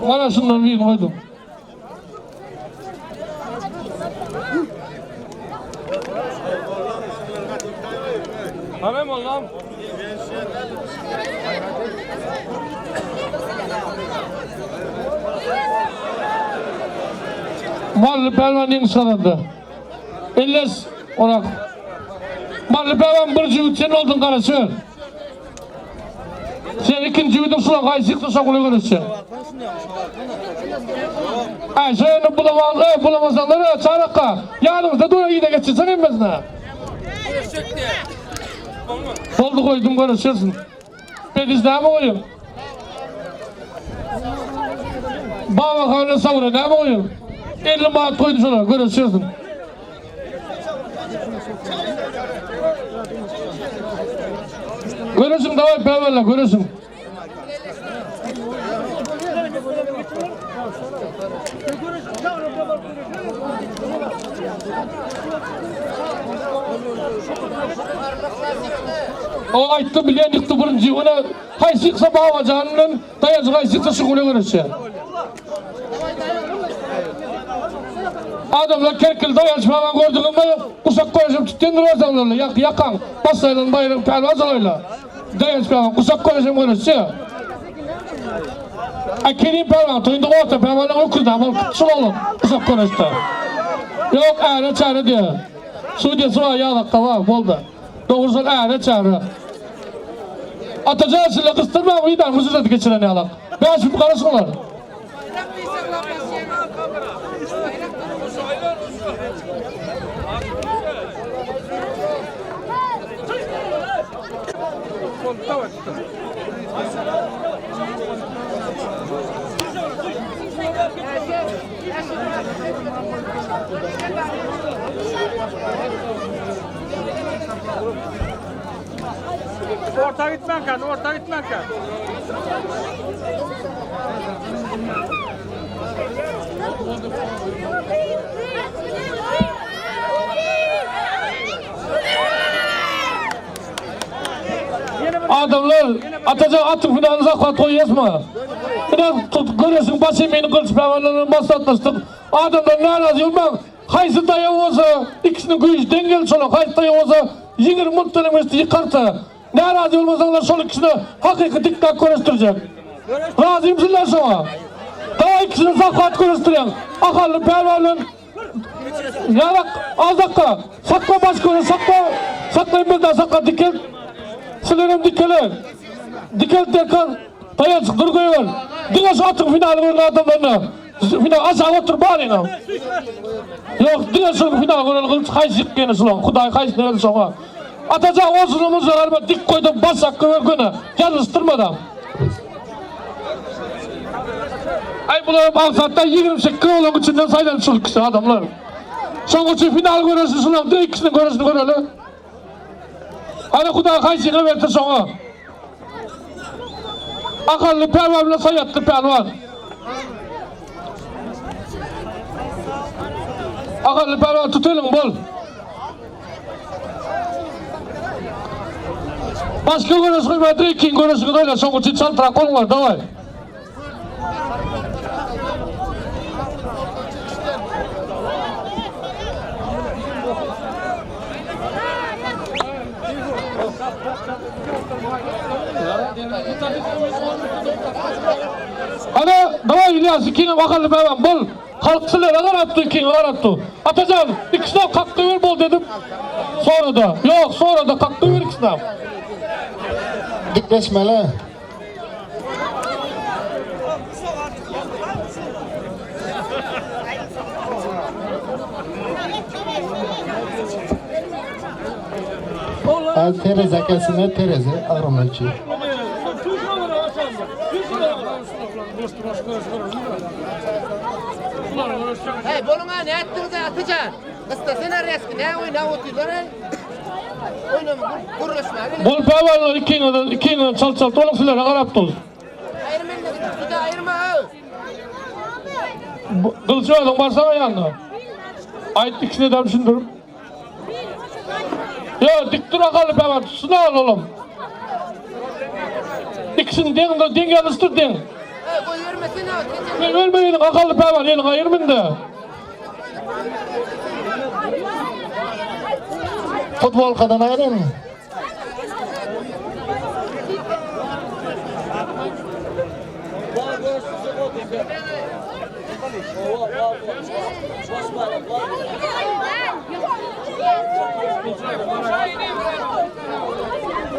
Mana şundan birini goýdum. Tamam oğlum. Mally pälwan ýeňiş gazandy. Elles Orak. Mally pälwan bir jübüt sen bolduň Garaşör. Sen ikinji jübüdiň şular haýsy ýyksa şo gula göreşýär. Aý şony bulamaz, e, bulamasaňlar e, çarakka. Ýanyňyzda dur ýene geçirseň hemmesine. Boldy goýdum göreşersiň. Bediz näme goýuň? Baba hana sabra näme goýuň? 50 manat goýdy şolar göreşersiň. Göreşiň daway pälwanlar göreşiň. O aýtdy bilýän ýykdy birinji ona haýsy ýyksa Babajan bilen Daýanjy haýsy ýyksa şu güne göreşýär. Adamlar kerkil Daýanç babaň gördüňizmi? Guşak göreşip tutýan durarsaňlar ýak ýakaň başlaýlan baýram pälwan şolaýla. Daýanç babaň guşak göreşem göreşýär. A Kerim pälwan toýunda orta pälwanyň öküzini alyp şol oglan guşak göreşde. Ýok äre çäre diýýär. Sudýasy bar ýazakda bar boldy. Dogry şol äre çäre. Atajan şile gysdyrmaň widan hüjreti geçiren ýalak. 5 minut garaşyňlar. Orta gitmänkä, orta gitmänkä. Adamlar Atajan atyň finalyny zakwat goýýasmy? Ine göreşiň baş emini Gylyç pälwanlaryna maslahatlaşdyk. Adamlar narazy bolmaň. Haýsy daýaw bolsa ikisiniň güýji deň geldi şola haýsy daýaw bolsa 20 minutdan hem geçdi ýykarsa. Narazy bolmasaňlar şol ikisini hakyky dikdak göreşdirjek. Razymsyňlar şoňa? Dawaý ikisini zakwat göreşdirýäň. Ahally pälwan bilen Ýarak az dakga. Sakla baş göre sakla. Saklaýyn bir daha sakla dikel. Silerem dikele. Dikel derkan. Daýançyk dur goýber. Diňe şu atyň finaly görün adamlaryna. Final aşağı otur baryňa. Ýok diňe şu final gören gylyç haýsy ýykgany şulaň. Hudaý haýsy berdi şoňa. Atajan olsun garma dik koydum baş hakka gör göne. Ýalňyşdyrmadam. Ay bular maksatda 28 olan içinden saylan şu ikisi adamlar. Şoň üçin final görüşü şulan direkt ikisinin görüşünü göreli. Hani Hudaý haýsyna berse şoňa. Akylly pälwan bilen saýatly pälwan. Akylly pälwan tut eliň bol. Başga göreş goýma direkt ikiň göreşini goýla şoň üçin çaltrak boluňlar daway. Ana, daway İlyas ikiňem akylly pälwan bol. Halk sizlere garapdy, ikiňe garapdy. Atajan, ikisine kakdy ber bol dedim. Sonra da, yok sonra da kakdy ber ikisine. Dikleşmeli. Al tereze kesine tereze agram ölçüyor. Hey bolun ha ne ettiniz ha Atacan? Kıstasana reski ne oyna oturuyorlar hey. Oynama gurlaşma. Bol pälwanlar ikiňe ikiňe çalt çalt boluň sizlere garapdy. Ayırma elini bir daha ayırma ha. Gylyç özüň barsana ýanyna. Aýt ikisine de düşündirip. Yo dik dur akaly pälwan tutsun al oğlum. İkisini deň deň ýalysdyr deň. Hey koy vermesene ha. Men ölmeýin akaly pälwan elin aýyrmyn da. Futbolkadan ayrın.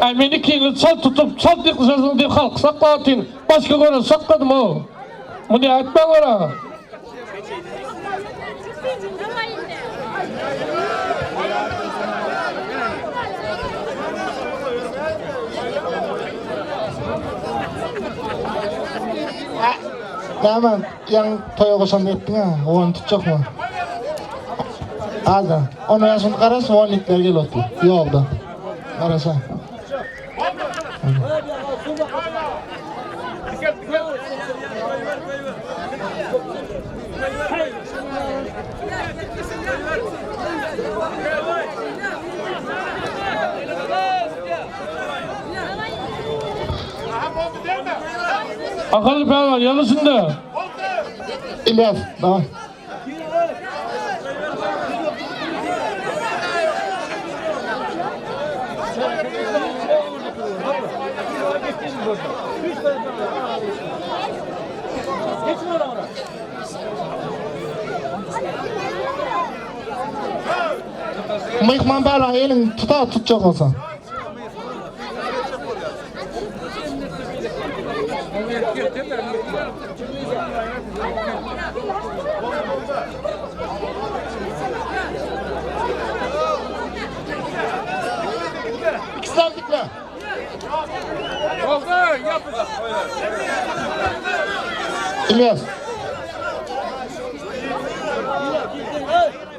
Ay men ikiňi çalt tutup çalt ýykylşarsyň diýip halk saklatyn. Başga göre sakladym o. Muny aýtmaň ora. Näme ýaň toýa goşan etdiň ha? Ony tutjak mı? Azda. Onu yaşını garaş, vonikler gel otur. Yolda. Garaşa. Akylly pälwan ýalysynda. İlyas, tamam. Myhman bala elin tuta tutjak olsa. İkisi aldıkla. İlyas.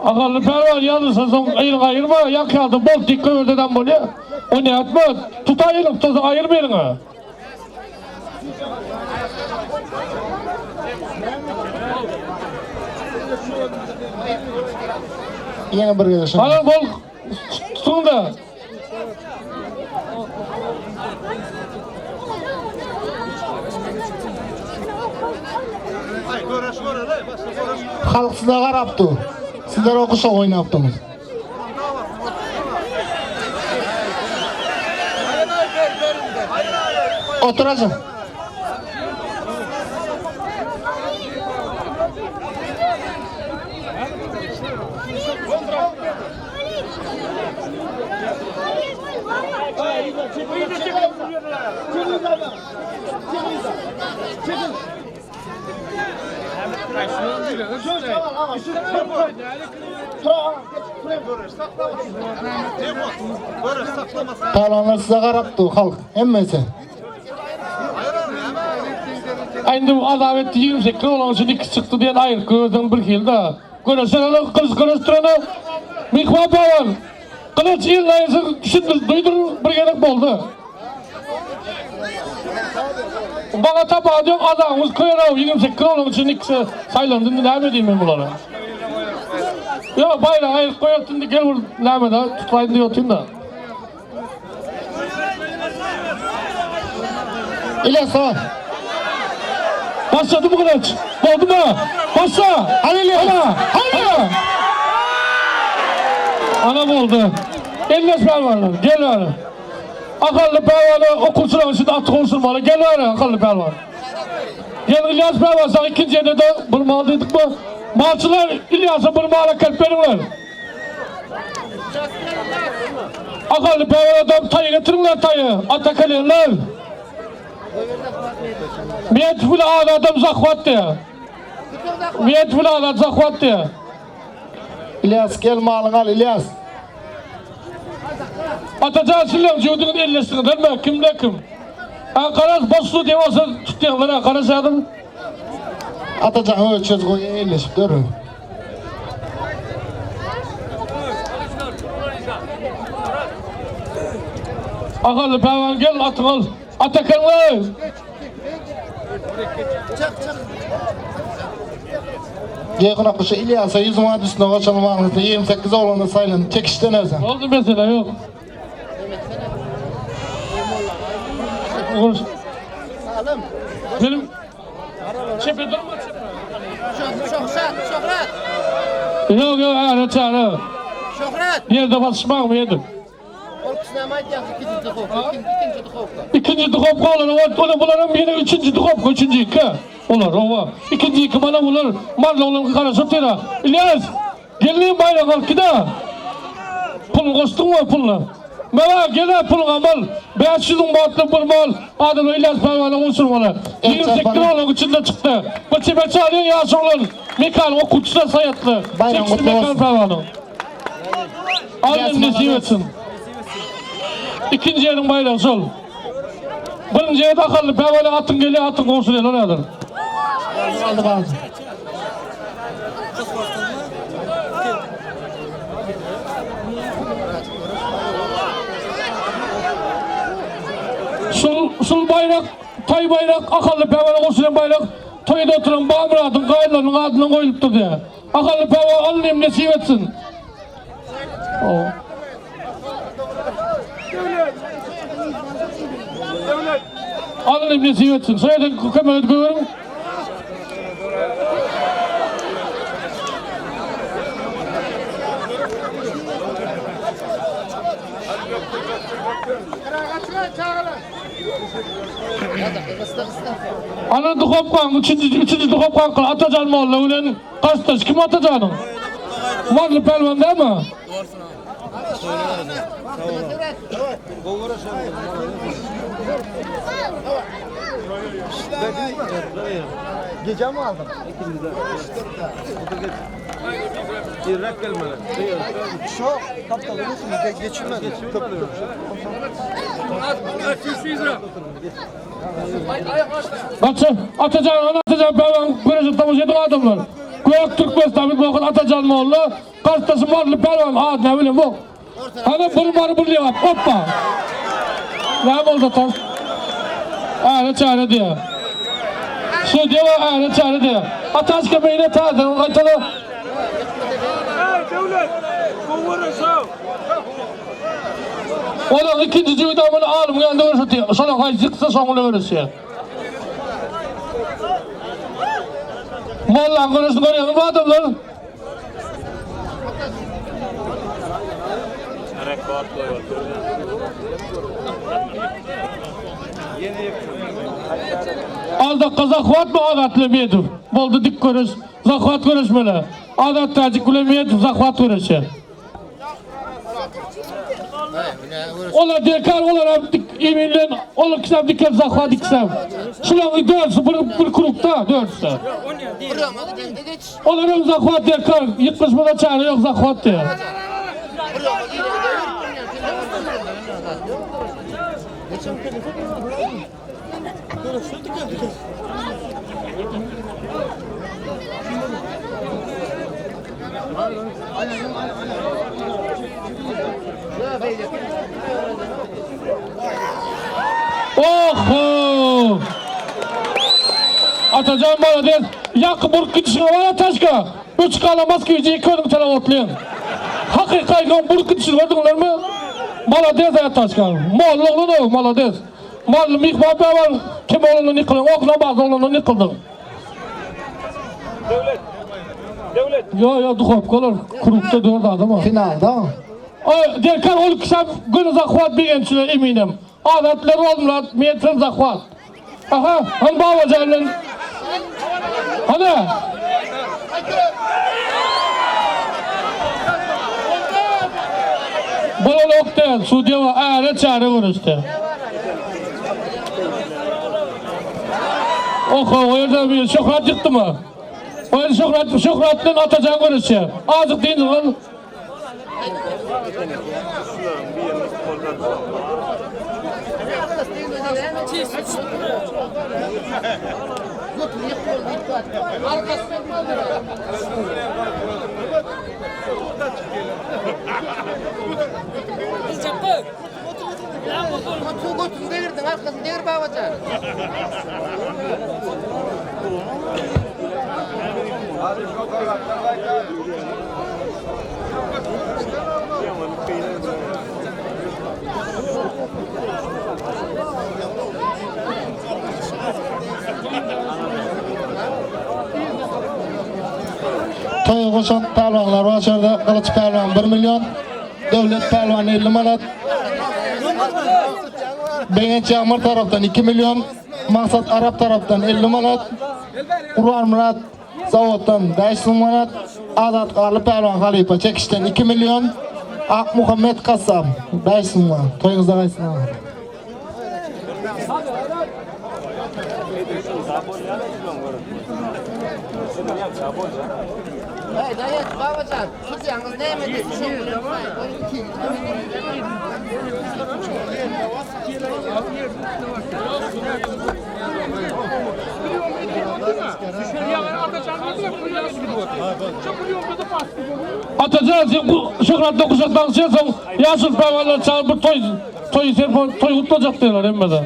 Akylly pälwan ýazylsa soň eliňi aýyrma, ýak ýalda bol dik göwerdedem bolýa. O nätme, tutaý eliňi, tutsaň aýyrma eliňi. Ýene bir gezek şony. Ana bol tutuň-da. Halk size garap dur. Sizler okuşa oýnapdyňyz. Oturajyk. Pälwanlar size garap dur halk hemmesi. Indi bu azap etdi 28 bolan üçin iki çykdy diýen aýryk gözden bir hil da. Göreşen olar gylyç göreşdirene Mihman pälwan gylyç il aýyrsyn düşündir duýdur bir gezek boldy. Bana tapawut ýok azabymyz köýer-ow 28 bolan üçin ikisi saýlandy indi näme diýeyim men bulara. Ýok baýragy aýryp goýardy indi gel bir näme da tutlaýyn diýip otyryn da. İlyas sağ. Başladı mı kılıç? Oldu mu? Başla! Hadi İlyas. Ana! Hadi. Anam oldu. Elleş pehlivanlar. Gel bari. Akıllı pehlivanı okulcuların içinde atı konuşturmalı. Gel bari akıllı pehlivan. Gel İlyas pehlivan sana ikinci yerde de burmalı dedik mi? Malçılar İlyas'a burmalı kalp verin Akıllı pehlivan adam tayı getirinler tayı. Atakalyanlar. Miyet fula adam zahvat diye. Miyet fula adam zahvat diye. İlyas gel malyňy al İlyas. Atajan silen jöwdüňiz elleşdiňiz mi? Kimde kim? Ankara boslu diye olsa tutýanlar Ankara şadım. Atajan öz çöz goý elleşip dur. Akıllı pehlivan gel atın al. Atakanlar. Jeýhun akuşa İlyasa 100 manat üstüne goşan maňyzda 28 oglanda saýlan çekişden özü. Oldu mesela yok. Konuş. Benim çepe durma çepe. Şöhrat, Şöhrat, Yok yok ara çağrı. Şöhrat. Yerde basışmak mı yedim? Ol kişi näme aýtýar? İkinci duhovka, ikinci duhovka. İkinci duhovka olur. Onu bularım yine üçüncü duhovka, üçüncü iki. Olur, ova. İkinci iki bana bulur. Marla olur, karışıp tira. İlyas, gelin bayrak al kida. Pul koştun mu pulunu? Meva gel pulun amal. 500 batlı bir mal. Adını İlyas Pervan'a uçurmalı. 28 lira onun içinde çıktı. Bu çipe alıyor ya şoğlun. Mekan o kutuda sayatlı. Bayram Çeksin kutlu Mekan olsun. Pervan'ı. İlyas Alın nasip malades. etsin. İkinci yerin bayrağı sol. Birinci yerde akıllı pevale atın geliyor atın komşu değil oradır. Aldy galdy. Sul, sul bayrak, tay bayrak, akıllı pevale komşu bayrak. Toyda oturan Bağmırat'ın kayınlarının adına koyuluptur diye. Akıllı pevale alın nasip etsin. O. Alın nasip etsin. Soyadın kömeğe koyuyorum. Ana duhopkan, üçüncü, üçüncü duhopkan kıl. Atacan molla ulen kaçtaş. Kim Atacan'ın? Marlı pelvan değil mi? Kaçı? Atacan, ana Atacan pelvan. Güreşe tamaşa edin adamlar. Gök Türkmenistan bir bakın Atacan molla. Garşydaşy Marly pälwan ady näme bilemok. Hany bir mary bir lebap. Hoppa. Näme boldy tas? Äre çäre diýýär. Sudýa we äre çäre diýýär. Ataşka beýle täzeden gaýtala. Hey Döwlet! Gowy Onuň ikinji jübüdi muny alymyň ýanynda görüşdi. Şonuň haýsy çyksa şoň bilen görüşýär. Mollaň görüşini görýäňizmi adamlar? Rekord goýuldy. Aldakka zahwat mı Azat bilen Medow? Boldy dik görüş. Zahwat görüşmeli. Azat Täjik bilen Medow zahwat görüşýär. Olar derkar olar hem eminlen olar ikisem diker zahwat ikisem. Şularyň dördüsi bir bir krukda dördüsi. Olar hem zahwat derkar ýykgyşmada çäre ýok zahwat diýär. Oho! Atajan malades. Ýaky burup gidişiňe bar Ataşka. Üç galamaz güýji iki özüň tarap otlyň. Hakyky aýdyň burup gidişini gördüňlermi? Malades Ataşka. Molla oglan o, malades. Mally myhman bäbar kim oglandan ýykylan ok namaz oglandan ýykyldyň. Döwlet. Döwlet. Ýo ýo duhowkalar klubda dört adam bar. Finalda. Ay derkar ol kişem göni zahwat begençine eminim. Adatlar olmrat metrem zahwat. Aha han babajandan. Hadi. Bolan ok däl, sudýa we äre çäre görüşdi. Oho, o ýerde bir Şöhrat ýykdymy? O ýerde Şöhrat, Şöhrat bilen Atajan görüşýär. Azık dynç al. Götün götün degirdin arkasını degir babacan. Toýa goşan pälwanlar bar şurada. Gylyç pälwan 1 milyon, Döwlet pälwan 50 manat. Begenç Ýagmyr tarapdan 2 milyon, Maksat Arap tarapdan 50 manat. Gurbanmyrat zawoddan 500 manat. Azat Garly pälwan halypa çekişden 2 milyon. Ak Muhammet Kassap 500 manat. Toýuňyzda gaýtsyn. Hey dayı babacan. Tut yalnız ne yemedi? Atajan sen bu Şöhratly guşakdan soň ýaşul pälwanlar çagyryp bir toý toý serpon toý gutlajak diýerler hemmede.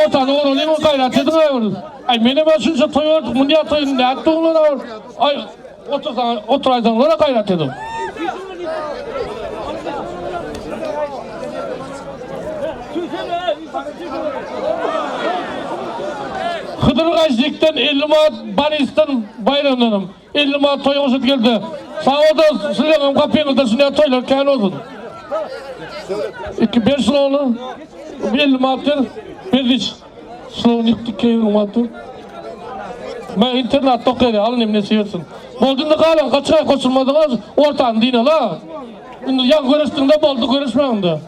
Ortany oralyň gaýrat ediň aý. Aý menem şunça toý gördük, munýa toýuny nätdi olar? Aý otursaň oturaýsaňlar gaýrat ediň. Hydyr Gaýjykdan 50 manat, Borisden Baýramdanam 50 manat toý goşup geldi. Sag bolda sizleňem gapyňyzda şunday toýlar kän bolsun. 2 5 ýyl 50 manat ber. Berdiş. Şuny ýykdyk keýin manat. Men internatda okaýan, alyn emne seýersin. Boldy indi galan gaçaý goşulmadyňyz, ortany dinala. Indi ýa görüşdiňde boldy görüşmäňde.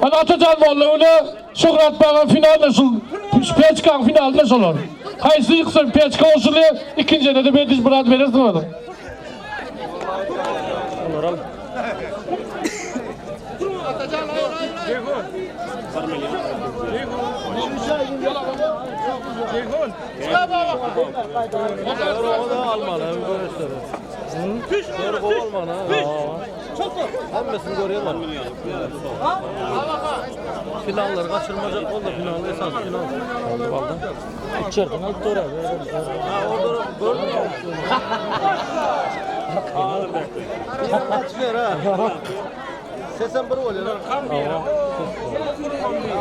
Hadi Atajan molla öyle Şöhrat bagan finalda şu Peçkan finalında şolar. Haýsy ýyksa Peçka goşulýar, ikinji de Berdiş biraz berersin ona. Hemmesini görýärler. Finallar kaçırmayacak oldu. Final esas final. İçeriden alıp dur abi. Ha orada gördün mü? Kaçmıyor ha. Sesen bir oluyor. Ha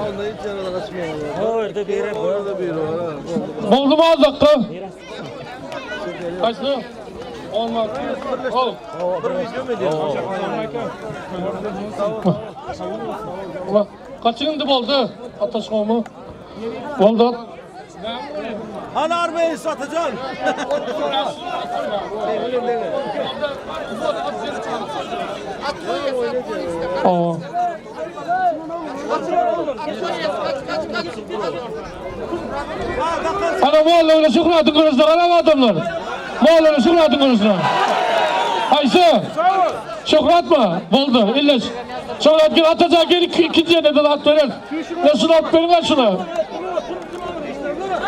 onda hiç yere kaçmıyor. O yerde bir yere Orada bir var ha. Boldu mu az dakika? Kaçtı? Olmaz. Ol. Bir video mu diyor? Ulan kaçıncı boldu? Ataş komu. Boldu. Hani arabayı satacaksın? Aa. Ana muhalleyle şükratın konusuna kalan adamlar. Muhalleyle şükratın konusuna. Ayşe. Şükrat mı? Boldu. İlle. Şükrat gel atacak gel ikinci yerine de at verir. Ne şunu at verin lan şunu.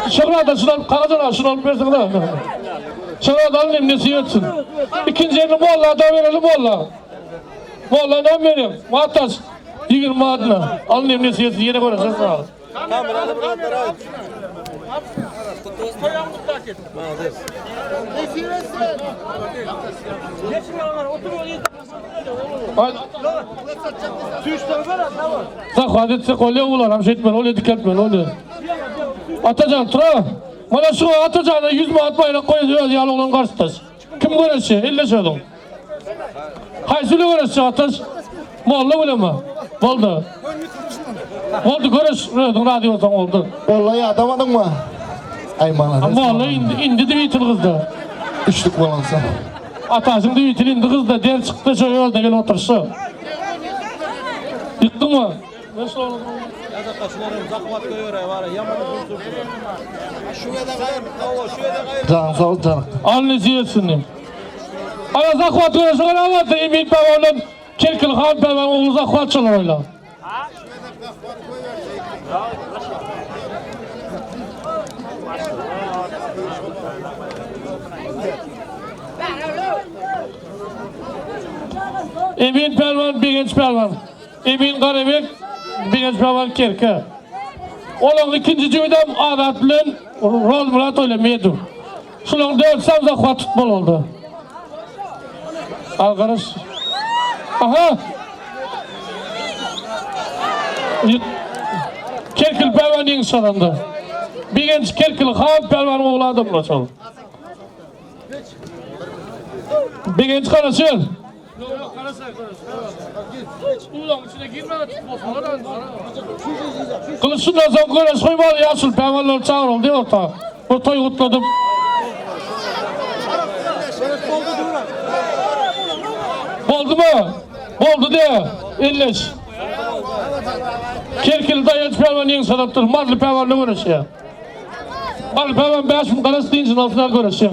Şükrat da şunu alıp kakacan al şunu alıp versin de. Şükrat alın emniyesi yetsin. İkinci yerini muhalle da verelim muhalle. Muhalle ne vereyim? Muhataş. 20 adına. Alın emniyesi yetsin yine koyarız. Sağ ol. Tamam hadi birader hadi. Haydi. Zahvat etsek oluyor ulan hem şey etmen oluyor dikkat etmen oluyor. Atacan tura. Bana şu Atacan'a 100 mi atmayla koyuyor yalı olan karşıdaş. Kim görüşü? Elle söyledim. Haysülü görüşü Ataş. Molla bile mi? Oldu. Oldu görüş. Radyo olsan oldu. Vallahi adamadın mı? Ay bana. Molla indi, indi de itil kızdı. Üçlük balansa. Ataşın da itil indi kızdı. Der çıktı şöyle yolda gel otursun. Yıktın mı? Nasıl oldu? Ya da kaçınırım zakvat koyuyor var ya. Yamanı kurtulur. Şu yede Can sağ ol canım. Annesi yesin. Ana zakvat görüşü anlattı. Emin Pavan'ın Kerkil Han Pavan oğlu zakvat çalar öyle. Emin Pervan, Birinci Pervan. Emin Karabek, Birinci Pervan Kerke. Olan ikinci cümlem Adat bilen Roz Murat öyle miydi? Şunun dört samza kuat tutmalı oldu. Arkadaş. Aha. Kerkil Pervan yeni salandı. Bir genç Kerkil Han Pervan oğlu adamla çal. Bir genç kardeşim. Kılıçından soň göreş goýmaly ýaşul päwallar çagyryldy orta. Bu toý gutladyp. Boldumy? Boldy de. Elleş. Kerkili daýanç pälwan ýeňiş gazanypdyr. Marly pälwan bilen göreşýär. Marly pälwan 5000 galas dynjyny alsyna göreşýär.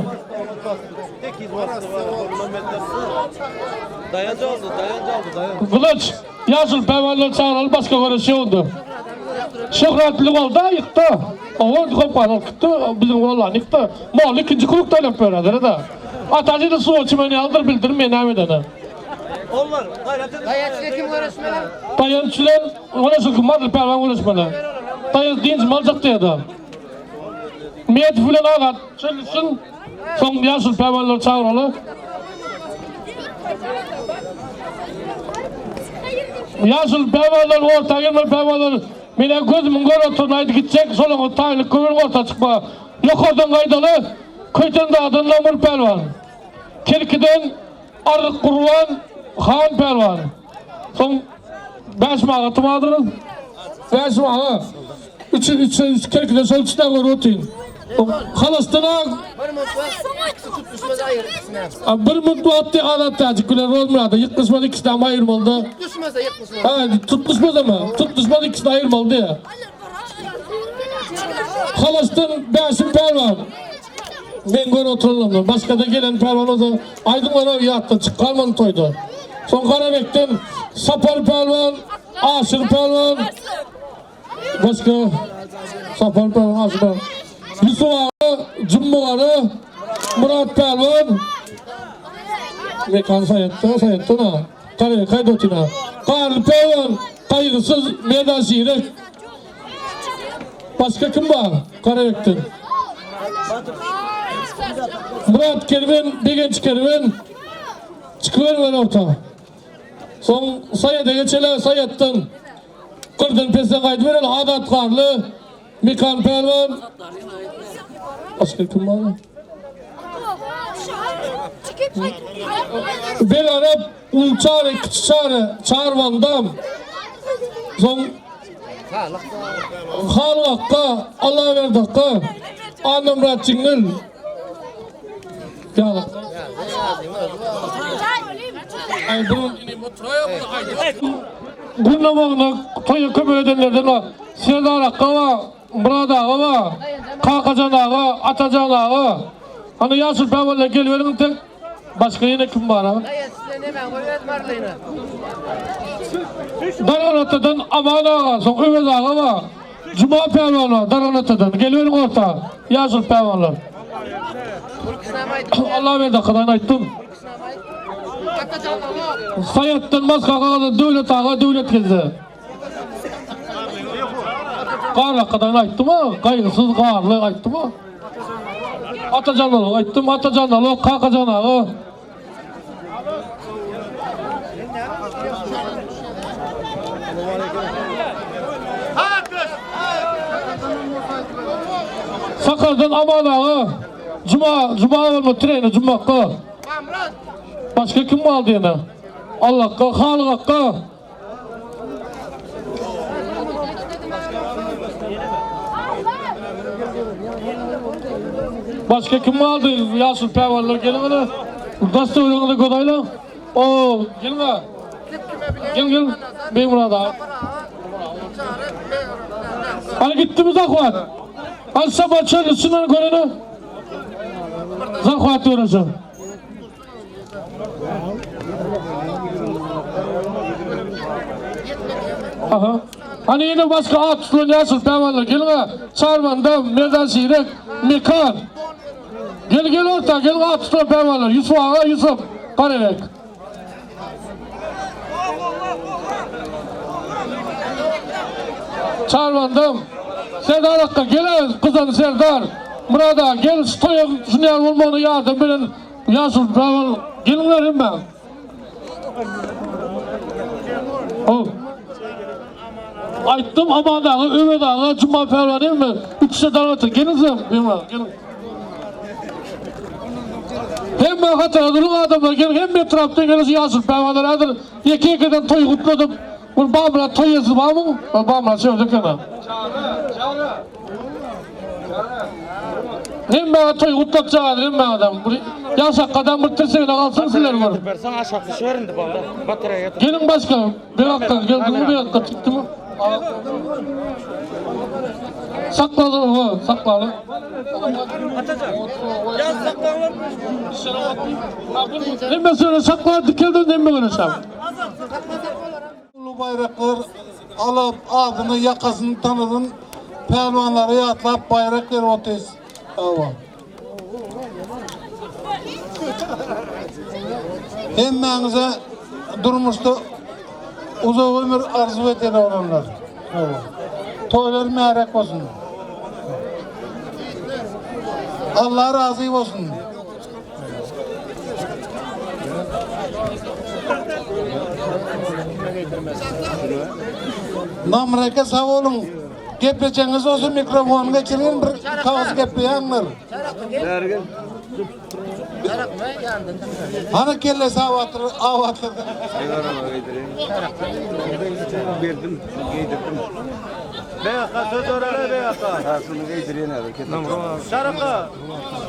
Dayancı aldı, dayancı aldı, dayancı. Gylyç, ýaşul pälwanlar çagyraly başga göreş ýokdy. Şöhratly boldy, ýykdy. Oňa köp gazyp gitdi, biziň oglany ýykdy. Molla ikinji krukda oýnap berýärdi da. Atajy da suwa çümeni aldyr bildirmeýär näme edeni. Onlar gayret edin. Dayaçla kim görüşmeli? Daýanç bilen göreşip Marly pälwan göreşmeli. Daýanç dynç aljak diýdi. Medow bilen Azat çözülsün. Soň ýaşul pälwanlar çagyraly. Ýaşul pälwanlar orta gelmeli pälwanlar. Meniň gözümiň görüp oturyny aýdyp gitjek, şolaryň taýlyk köwüň orta çykma. Ýokardan gaýdaly, Köýten dagdan Lamur pälwan. Kerkiden Arryk Gurban Han pälwan. Soň 5 maga tumadyryn. 5 maga. Üç, üç, üç, Kerkiden şol üçden görüp otyryn. Halasdan Bir mutlu. Tut düşmez ayır ikisine. bir mutlu atdy Azat Täjik bilen Rozmurady. Ýykgyşmady ikisinden aýyrmalydy. Düşmez yıkmışsın. Ha, tutuşmaz ama. Tutuşmaz ikisini ayırmalı diye. Halas'tan Bersin Pervan. Ben gör oturalım. Başka da gelen Pervan o da Aydınlara yattı. Çık kalmadı toydu. Son Karabek'ten Sapar Pervan. Aşyr Pälwan. Başga Sapar Pälwan, Aşyr Pälwan. Yusuf aga, Jumma Murat Pälwan. Mekan Saýatda, Saýatda na. Kare, Kaydotina. Garly Pälwan, Kaýgysyz Merdan Şirek. Başga kim bar? Karabekden. Murat Kerwen, Begenç Kerwen. Çykyber orta. Soň Saýada geçeli, Saýatdan Gyrdan pesden gaýdyp bereli, Adat Garly, Mekan Pälwan. Başga kim bar? Bel Arap, Uly Çary, Kiçi Çary, Çarwandam. Soň Halyk akga, Allaberdi akga, Annamyrat jiňňil. Ýaly. Aý bu Gurnamagyna toýa kömek edenlerden bar. Serdar akga bar, Myrat aga bar, Kakajan aga, Atajan aga. Hany ýaşuly pälwanlar geliberiň tek. Başga ýene kim bar a? Darganatadan Aman aga, soň Öwez aga bar. Juma pälwan bar Darganatadan. Geliberiň orta, ýaşuly pälwanlar. Allaberdi akadan aýtdym. Saýatdan başga aga Döwlet aga Döwlet geldi. Garly akadan aýtdym a, gaýgysyz garly aýtdym a. Atajan aga aýtdym, Atajan aga, Kakajan aga. Sakardan Aman aga, Juma, Juma bolma treni Jumakka. Başga kim galdy ýene? Allakga, Halyk akga. Başga kim galdy? Ýaşuly päwallar geliň ene. Daş töweregiňize göz aýlaň. O, geliň a. Gel gel. Begmyrat aga. Hany gitdimi Zahwat? Hany Sapat şöyle şundan görene. Zahwat göreceğim. Aha. Hani yine başka at tutulan yaşıl päwallar geliň a. Çarwanda, Merdan Şirek, Mekan. Gel gel orta gel at tutulan päwallar. Yusuf aga, Yusuf. Garabek. Çarwandam. Serdar akga gel gyzan Serdar. Murad aga gel şu toýa şuny ýaly bolmagyna ýardam beren Ýaşuly päwal geliňler hemme. Hop. Aýtdym Aman aga, Öwez aga, Juma pälwan hemme. Üçüsi dargatdy. Geliň siz hemme, geliň. Hemme hatara duruň adamlar geliň hemme etrapdan gelen şu ýaşuly pälwanlar häzir ýeke-ýekeden toý gutladyp, bir Bamyrat toý ýesi barmyň? Bamyrat şu ýerde eken. Hemmäňe toý gutlatjak häzir hemme adam. Bir ýaşakgadan bir tirsegine galsyn sizler bir. Berseň aşak düşer indi boldy. Batareýa getir. Geliň başga. Bir dakika geldiňmi bir dakika çykdymy? Saklaly ho saklaly. Hemme söyle sakla dikelden hemme görüşem. Uly baýraklar alyp, adyny, ýakasyny tanadan pälwanlary ýatlap baýrak berip otyrys. Hawa. Hemmäňize durmuşda uzak ömür arzuw edýän oglanlar. Hawa. Toýlar märek bolsun. Allah razy bolsun. Namreke sag boluň. Geplejegiňiz bolsa mikrofony geçirin bir kagyz gepleýäňler. Hany kellesi abatly abatly. Berdim, giydirdim. Beyaka söz oraya beyaka. Ha şunu giydireyim abi. Şaraka.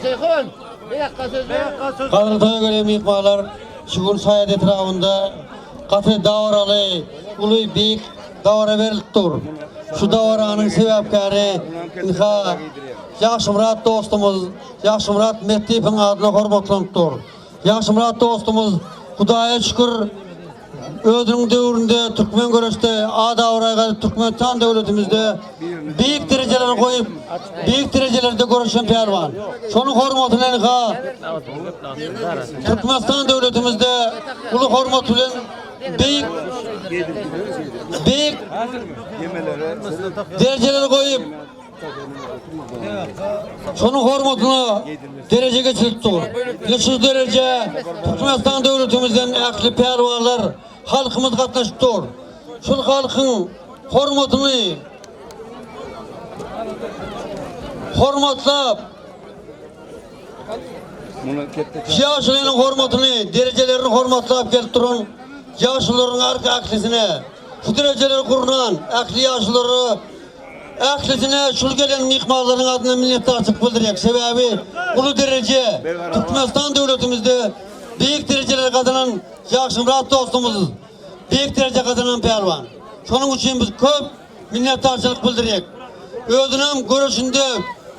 Ceyhun. Bir dakika söz ver. Beyaka söz. Gadyrly toýa gelen myhmanlar, şu gün Saýat etrabynda gaty dabaraly, uly, beýik dabara berilip dur. Şu dabaranyň sebäpkäri ynha Ýagşymyrat dostumyz Ýagşymyrat Metdiýewiň adyna hormatlanyp dur. Ýagşymyrat dostumyz Hudaýa şükür. özüniň döwründe türkmen göreşde at-abraý gazyp Türkmenistan döwletimizde beýik derejeleri goýup, beýik derejelerde göreşen pälwan. Şonuň hormatyna ynha Türkmenistan döwletimizde uly hormat bilen beýik beýik derejeleri goýup, Şonuň hormatyna dereje geçirilip dur. Ine şu dereje Türkmenistan döwletimizden ähli pälwanlar, halkymyz gatnaşyp dur. Şul halkyň hormatyny hormatlap, ýaşulynyň hormatyny, derejelerini hormatlap gelip duran ýaşulularyň arka ählisine, şu derejeleri gurnan ähli ýaşululara Ählisine şul gelen myhmanlaryň adyna minnetdarçylyk bildirýäk. Sebäbi uly dereje Türkmenistan döwletimizde beýik derejeleri gazanan Ýagşymyrat dostumyz beýik dereje gazanan pälwan. Şonuň üçin biz köp minnetdarçylyk bildirýäk. Özünem göreşinde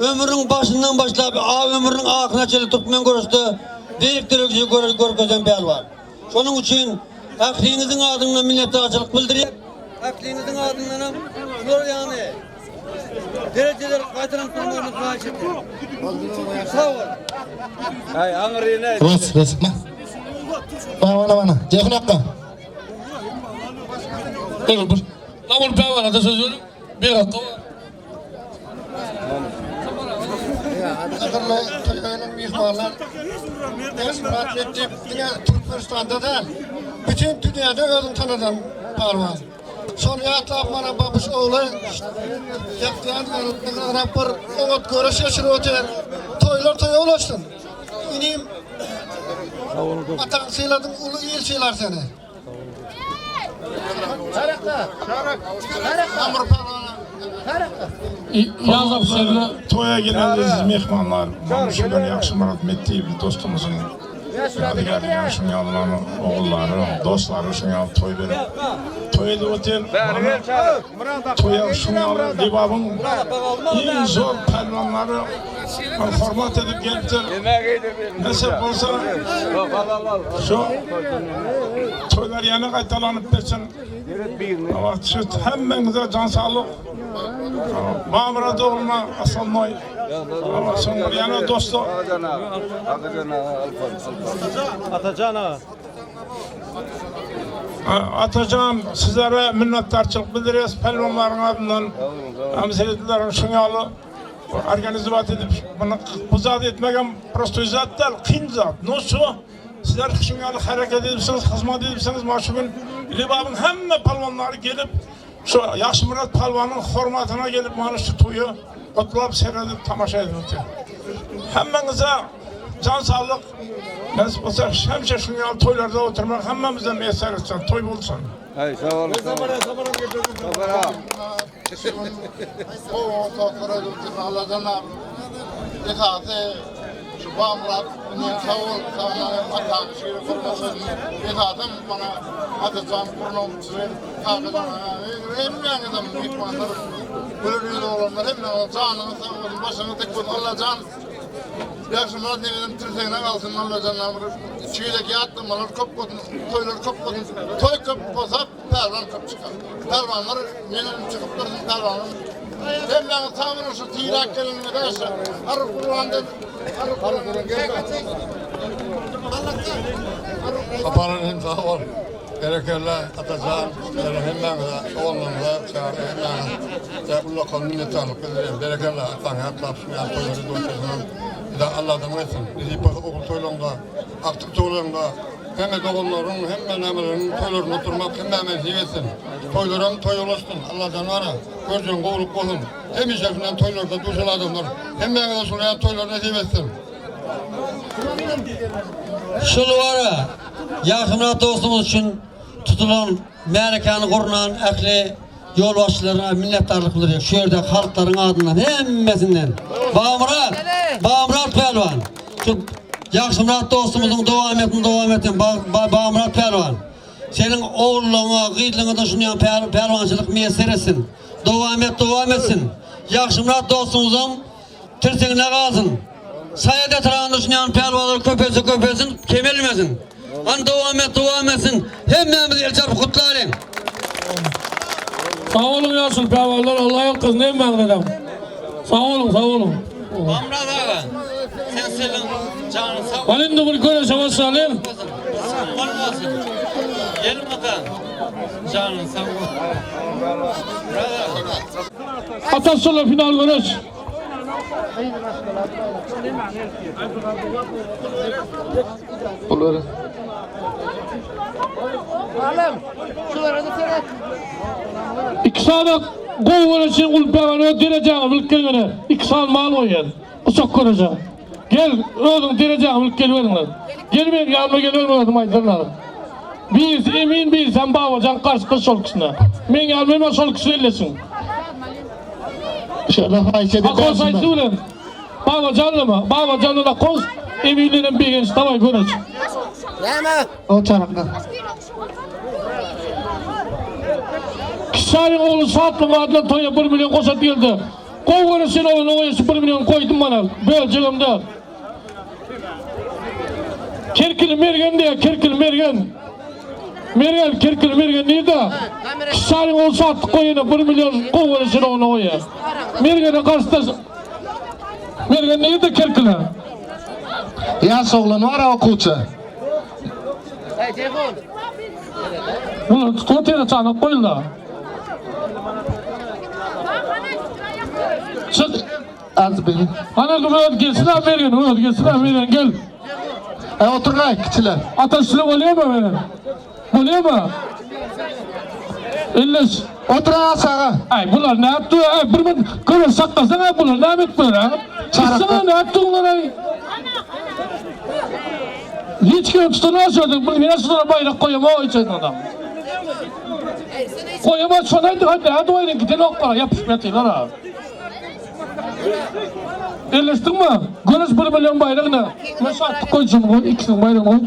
ömrüniň başyndan başlap a ömrüniň ahyryna çenli türkmen göreşde beýik dereje görkezen pälwan. Şonuň üçin ähliňiziň adyndan minnetdarçylyk bildirýän. Ähliňiziň adyndanam şular ýaly derejeleri gaýtalanyp durmagyny haýyş edýän. Sag boluň. Aý aňryna. Ros, ros, ma. Bana, bana, bana. Ceyhun Hakkı. Dur, dur. Namur Pehlivan'a da söz veriyorum. Bir dakika. Gadyrly toýlanan myhmanlar, Ýagşymyrat Metdip diňe Türkmenistanda däl, bütin dünýäde özüni tanadan pälwan. Şony ýatlap mana Babuş ogly ýakýan bir oňat göreş geçirip otyr. Toýlar toýa ulaşsyn. Inim, ataň syladyň, uly il sylar seni. Toýa gelen eziz myhmanlar, mana şu gün Ýagşymyrat Metdiýew dostumyzyň ýadygärligine şuň ýaly mana ogullary, dostlary şuň ýaly toý berip, toý edip otyr. Mana toýa şuň ýaly Lebabyň iň zor pälwanlary hormat edip gelipdir. Nesip bolsa şu toýlar ýene gaýtalanyp bilsin. Şu hemmäňize jan saglyk. Mamyrat ogluna aslannoý. Soň bir ýene dostluk. Atajan aga. Atajan sizlere minnetdarçylyk bildirýäs pälwanlaryň adyndan. Hemşerileriň şuň ýaly organizowat edip muny bu zat etmegem prostoý zat däl, kyn zat. No şu sizler şuň ýaly hereket edipsiňiz, hyzmat edipsiňiz. Mana şu gün Lebabyň hemme palwanlary gelip şu Ýagşymyrat palwanyň hormatyna gelip mana şu toýy gutlap, seredip, tamaşa edip otyr. Hemmäňize jan saglyk. Nesip bolsa hemişe şuň ýaly toýlarda oturmak hemmämize miýesser etsin. Toý bolsun. Aý sag boluň. Sag boluň. Esasy şu Bamyrat indi sag bol saňa ataň şiri gurmasyn esasam mana Atajan gurnamçy Kakajan hemmäňizem myhmanlar güler ýüzli bolanlar hemmäňize janyňyz sag bolsun başyňyz dik bolsun Allajan Ýagşymyrat nebeden tirsegine galsyn Allajan şu gezek ýatlamalar köp bolsun toýlar köp bolsun toý köp bolsa Pälwan köp çykar. Pälwanlar menem çykyp dursun pälwanym. Hemmäňiz sag boluň şu tiräk geleniňize şu Arr Gurbandan Arr Gurbandan Saparyň hem sag bol. Berekella Atajan sizlere hemmäňize ogullaryňyza çaga hemmäňize ullakan minnetdarlyk bildirýän. Berekella ataňy ýatlap şu ýaly toýlary doýursaňam bir Alladan etsin. Nesip bolsa ogul toýlaňda, agtyk toýlaňda Hemme doganlaryň, hemme nämeleriň toýlarynda oturmak hemmä nesip etsin. Toýlaram toý ulaşsyn, Allajan bara, görjegiň gowulyk bolsun. Hemişe şundan toýlarda duşan adamlar, hemmäňize şular ýaly toýlar nesip etsin. Şul bara, Ýagşymyrat dostumyz üçin tutulan märekäni gurnan ähli ýolbaşçylaryna minnetdarlyk bildirýär. Şu ýerdäki halklaryň adyndan hemmesinden. Bagmyrat, Bagmyrat pälwan. Şu Ýagşymyrat dostumyzyň dowamyny dowam etsin. Bagmyrat pälwan. Seniň ogullaryňa, gyzlaryňa-da şuny ýaly pälwançylyk miýesser etsin. Dowam et, dowam etsin. Ýagşymyrat dostumyzam tirsegine galsyn. Saýat etrabynda şuny ýaly pälwanlar köpelse köpelsin, kemelmesin. Hany dowam et, dowam etsin. Hemmämiz el çarpyp gutlalyň. Sag boluň ýaşuly pälwanlar Allah ýalkasyn hemmäňizedem. Sag boluň sag boluň. Bamyrat aga, sen seliň janyň sag Hany indi bir göreşe başlalyň. Rysgyň bol bolsun. Gelmeden janyň sag bolsun. Myrat aga. Ataşyla final göreş. Bulary. Alım. Şulara da seret. İki sany gowy göreşiň uly pälwan öz derejäňi bilip gelmeli. Iki sany mal goýýan. Uçak göreşe. Gel, özüň derejäňi bilip geliberiňler. Gel meň ýanyma geliberiň özüm aýdaryn. Birisi Emin, birisem Babajan garşydaş şol kişine. Meň ýanyma hemen şol kişi elleşiň. Şöyle haýyş edip Akos aýtsy bilen. Babajanlymy? Babajanly Akos, Emin bilen Begenç daway göreş. Näme? O çarykda. Kişaryň ogly Şatlyň adyna toýa bir million goşant geldi. Gowy göreşen oglany oýaşyp bir million goýdum mana. Böljegem däl. Kerkili Mergen diýýär, Kerkili Mergen. Mergen, Kerkili Mergen nirde? Kişaryň ogly Şatlyk goýana bir million gowy göreşen oglany goýýar. Mergene garşydaş Mergen nirde Kerkili? Ýaş oglan bar okuwçy. Hey Ceyhun. Bular tutup ýere çanak goýulda. Çık. Az beni. Ana öz gelsin ha Mergen, öz gelsin ha Mergen gel. E otur gay kiçiler. Ataşçılık bolýar mı Mergen? Bolýar mı? Elleş. Otur aşağı. Ay bular ne yaptı? Ay bir min göre saklasana bular ne yaptı ha? Çıksana ne yaptı bunlar ay? Hiç kim tutunamaz Bu ne tutunan bayrak koyama o için adam. Koyama şonaydı hadi hadi oynayın gidin oklara yapışıp yatıyorlar ha. Elleştin mi? Görüş 1 milyon bayrağını. Nasıl attık koysun koy, ikisinin bayrağını koy.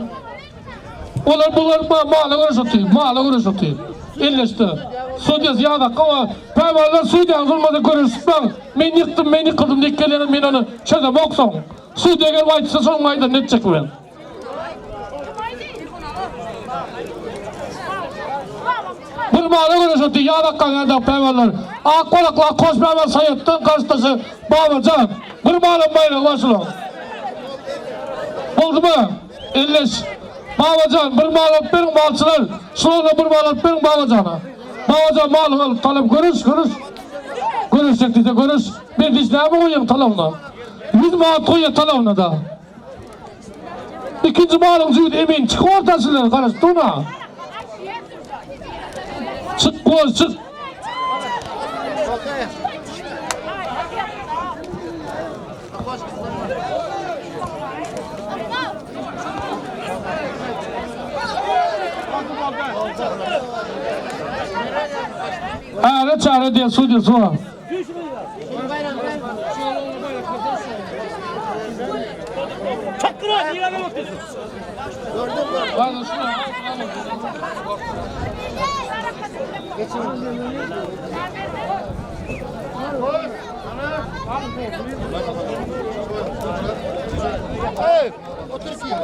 Olar bular ma mala göre satıyor, mala göre satıyor. Elleşti. Sudya ziyada kova, payvanlar sudya zulmadı görüşmem. Men yıktım, men yıkıldım diye gelenim men onu çözem okson. Sudya gelip aytsa soň aýdan ne etjek men? Bir mala göre satıyor, yağda kan da payvanlar. Ak kolakla koş payvan sayıttın karşıdaşı Babacan. Bir mala bayrağı başla. Oldu mu? Elleş. Babacan bir mal alıp berin malçılar. Şuna bir mal alıp berin Babacan'a. Babacan mal alıp talep görüş görüş. Görüşecek diyse görüş. Bir diş ne mi koyayım talabına? 100 manat koyuyor talabına da. İkinci malın züğüt emin. Çık ortasına karış durma. Çık koy çık. Çare çare diye su diye su.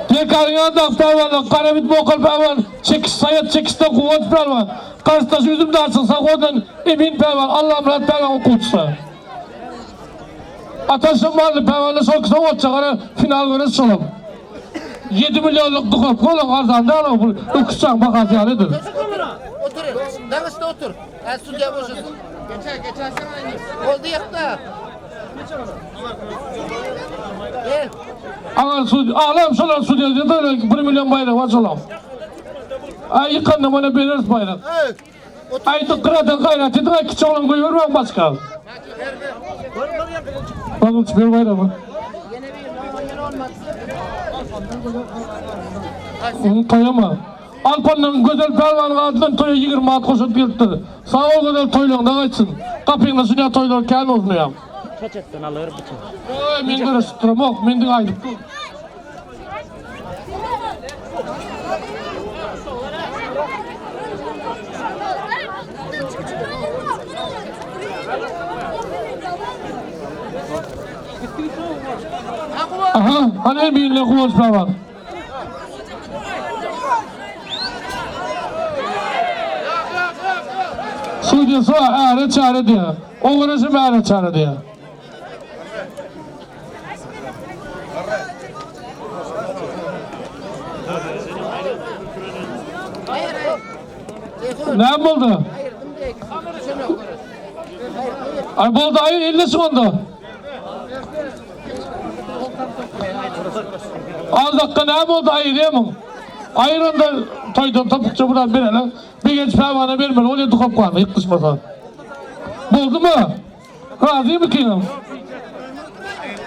Tekraryan pehlivan, Karabit Mokal pehlivan, çekiş sayat çekişte kuvvet pehlivan. Karşıdaşı üzüm darsın, sakodan emin pehlivan, Allah murat pehlivan okutsa. Ataşım varlı pehlivanı son kısa olacak, final göre solum. 7 milyonluk dukap kolum arzan da bu öküzsen bakar ziyaredir. Otur. Danışta otur. El sudya boşasın. Geçer geçersen aynı. Oldu yaktı. Gel. Aman su, ağlam şolar su diyor, böyle 1 milyon bayrak var şolam. Ay yıkandı bana bereriz bayrak. Evet. Ay tıkkıradan gayret edin, ay küçük olan koyuyorum başka. Bakın çıkıyor bayrağı. Onu toyama. Alpanның güzel pehlivanın adından toya 20 at koşup geliptir. Sağ ol güzel toyluğunda kaçsın. Kapıyla sünya toylar kän olsun ya. Çeçetten alır bütün. Oy men görüşüp duram men de aýdyp dur. Aha, hani birine kuvaç pehlivan. Sudýasy bar, äre çäre diýýär. O göreşem äre çäre diýýär. Näme boldy? Ay boldy aýyr elleşiň onda. Az dakika näme boldy aýyrýamyň? Aýyr onda toýdan topukça biraz bereli. Begenç pälwana bermeli bolýar duhowkany ýykdyşmasa. Boldumy? Razymy kiňem?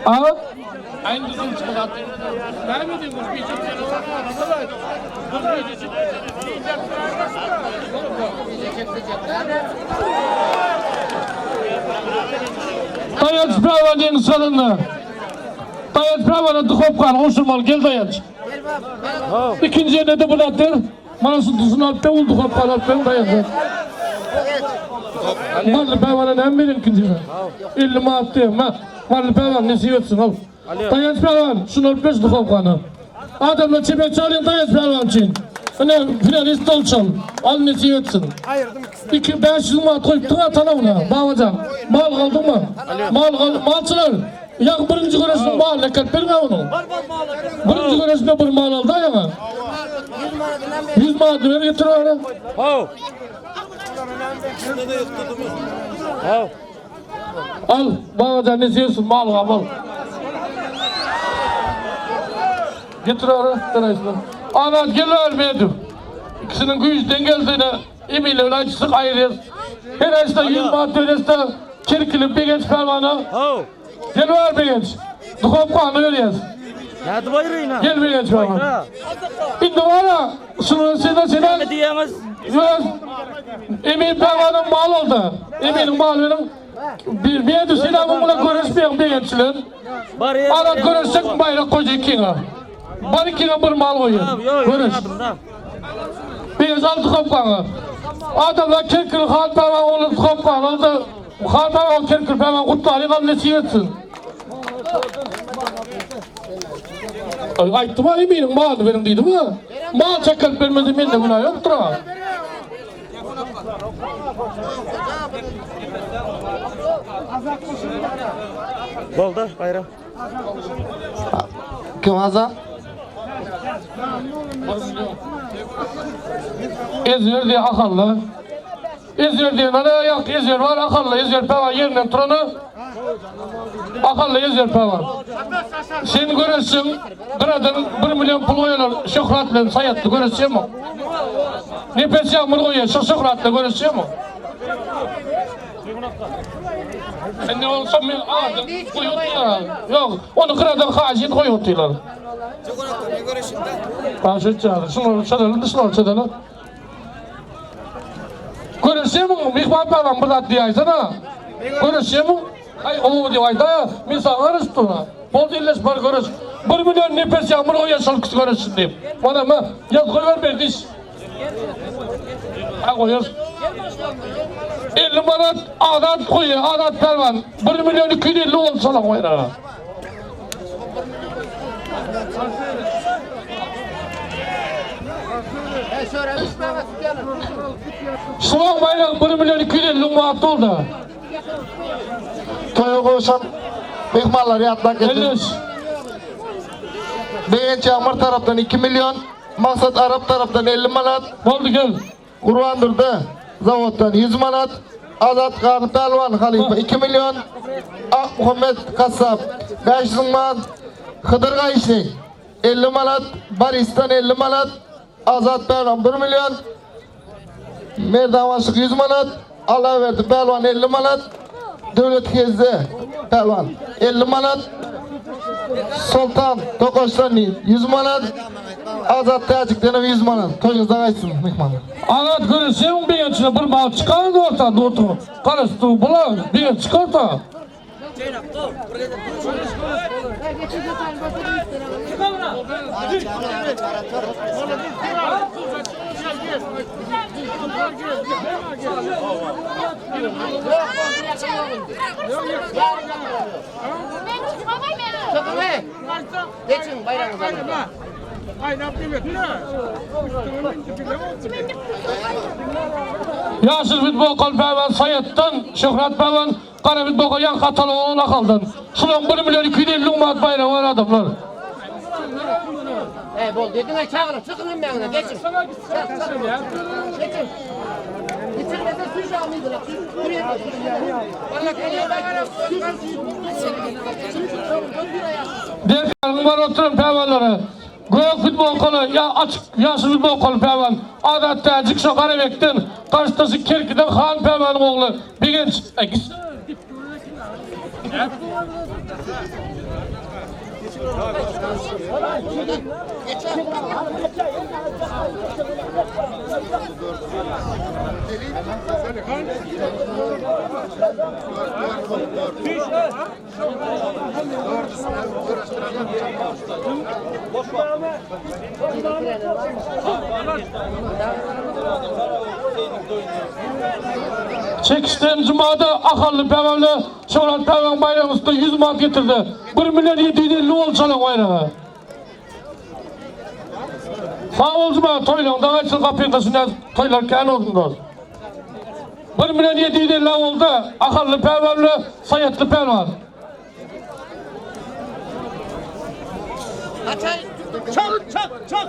A? Daýanç pälwan ýeňiş gazandy. Daýanç pälwana duhowkany gowşurmaly. Gel Daýanç. Ikinji ýerde-de bu zatlar. Mana şu duzunu alyp ber, ul duhowkany alyp ber Daýanç. Mally pälwana näme berýän ikinji ýere? 50 manat diýen. Mally pälwan nesip etsin al. Daýanç pälwan, şuny alyp ber şu duhowkany. Adamlar çemek çalyň Daýanç pälwan üçin. Ine finalist ol şol. Al nesip etsin. 2 500 manat goýupdyň-a talabyna, Babajan. Mal galdyňmy? Mal gal, malçylar. Ýa birinji göreşiniň malyny äkelip beriň-ä onuň. Birinji göreşinde bir mal aldy aýaňa. 100 manadyny ber getir bana. Haw. Haw. Al, Babajan nesip etsin malyňy al. Getir ara, beräýsinler. Ana, gel bäri Medew. Ikisiniň güýji deň gelse ine, Emile bilen aýdyşdyk aýyrýas. Her aýdyşda 100 manat berýäs-de, Kerkili Begenç pälwana. Haw. Gel bäri Begenç. Duhowkany berýäs. Nädip aýyraýyn ha? Gel Begenç pälwan. Indi bar-a, şuny sene sene. Näme diýýäňiz? Öz Emin pälwanyň mal oldy. Eminiň maly bilen bir Medew senäň bilen görüşmeýäň Begenç bilen. Barýa. Alan görüşsek baýrak goýjak ikiňe. Bar ikiňe bir mal goýýan. Görüş. Bir zal tukapgaňa. Adamlar kerkil han pälwan ogly tukapgan oldy. Han pälwan kerkil pälwan gutlaryň al nesip etsin. Ay, aýtdym ha eminiň malyny beriň diýdim ha. Mal çekilip bermese mende günä ýokdur ha. Boldy, Baýram. Kim Hazan? Ezber diýe ahally. Ezber diýen ana ýak Ezber bar ahally Ezber pälwan ýerinden turana. Ahally Ezber pälwan. Sen göreşseň gyradan 1 million pul goýarlar Şöhrat bilen Saýatly göreşýärmi? Nepes Ýagmyr goýýar şo Şöhratla göreşýärmi? Indi bolsa men adyň goýupdylar. Ýok, ony gyradan haýyşyny goýupdylar. Ha, şu çaly, şunu çaly, şunu çaly. Görüşýärmiň, myhman balam bir zat diýäýsene. Görüşýärmiň? Aý, owo diýip aýda, men saňa garaşyp durun. Boldy illeş bar görüş. 1 million nepes ýagmyr goýýar şol kişi görüşsin diýip. Mana ma, ýaz goýber berdiş. Ha goýar. 50 manat Azat goýýar, Azat pälwan. 1 million 250 bolsa şola goýar. Şulan baýrak 1 million 250 müň manat boldy. Toýa goşan myhmanlary ýatlap geçelim. 53. Begenç Ýagmyr tarapdan 2 million, Maksat Arap tarapdan 50 manat. Boldy gel. Gurbandurdy zawoddan 100 manat, Azat Gany Pälwan halypa 2 million, Akmuhammet Gassap 500 müň manat, Hydyr Gaýyşly 50 manat, Borisdan 50 manat, Azat Pälwan 1 million, Merdan Başlyk 100 manat, Allaberdi Pälwan 50 manat, Döwlet Gezde Pälwan 50 manat, Sultan Tokaçdan 100 manat, Azat Täjikden hem 100 manat. Toýuňyzdan gaýtsyn myhmanlar. Azat görüşýämiň begençine bir mal çykardy orta otur. Garaşdy bular begenç çykarda. Geçin bayramınızı. Ýaşyl futbolkaly pälwan Saýatdan, Şöhrat pälwan gara futbolka ýaňky ataly oglan Ahaldan. Şularyň 1 million 250 müň manat baýragy bar adamlar. Ey bol dedin ay çağırın çıkın hemmeňize geçin. Geçin. Geçirmese süş almıydılar. Derkaryň bar oturan pälwanlary. Gök futbolkaly ýa açyk ýaşyl futbolkaly pälwan Azat Täjik şo Garabekden, garşydaşy Kerkiden Han pälwanyň ogly Begenç. Aý git. Çekişden jumada Ahally pälwanly Şöhrat pälwan baýragyň üstüne 100 manat getirdi. 1 million 750 boldy şolaň baýragy. Sag bol Juma, toýlaňda gaýtsyn gapyňda şundan toýlar kän bolsun dost. 1 million 750 boldy Ahally pälwan bilen Saýatly pälwan. Çak çak çak.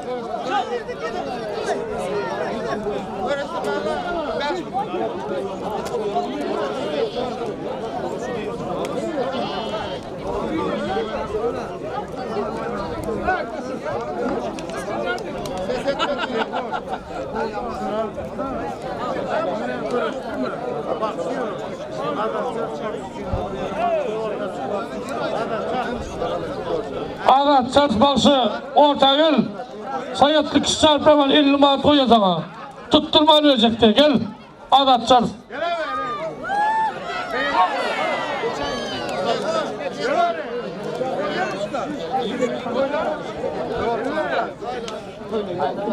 Azat Çarş bagşy orta gel. Saýatly kişi çarp hemen 50 manat goýýar saňa. Tutdurman berjekdi. Gel. Azat Çarş.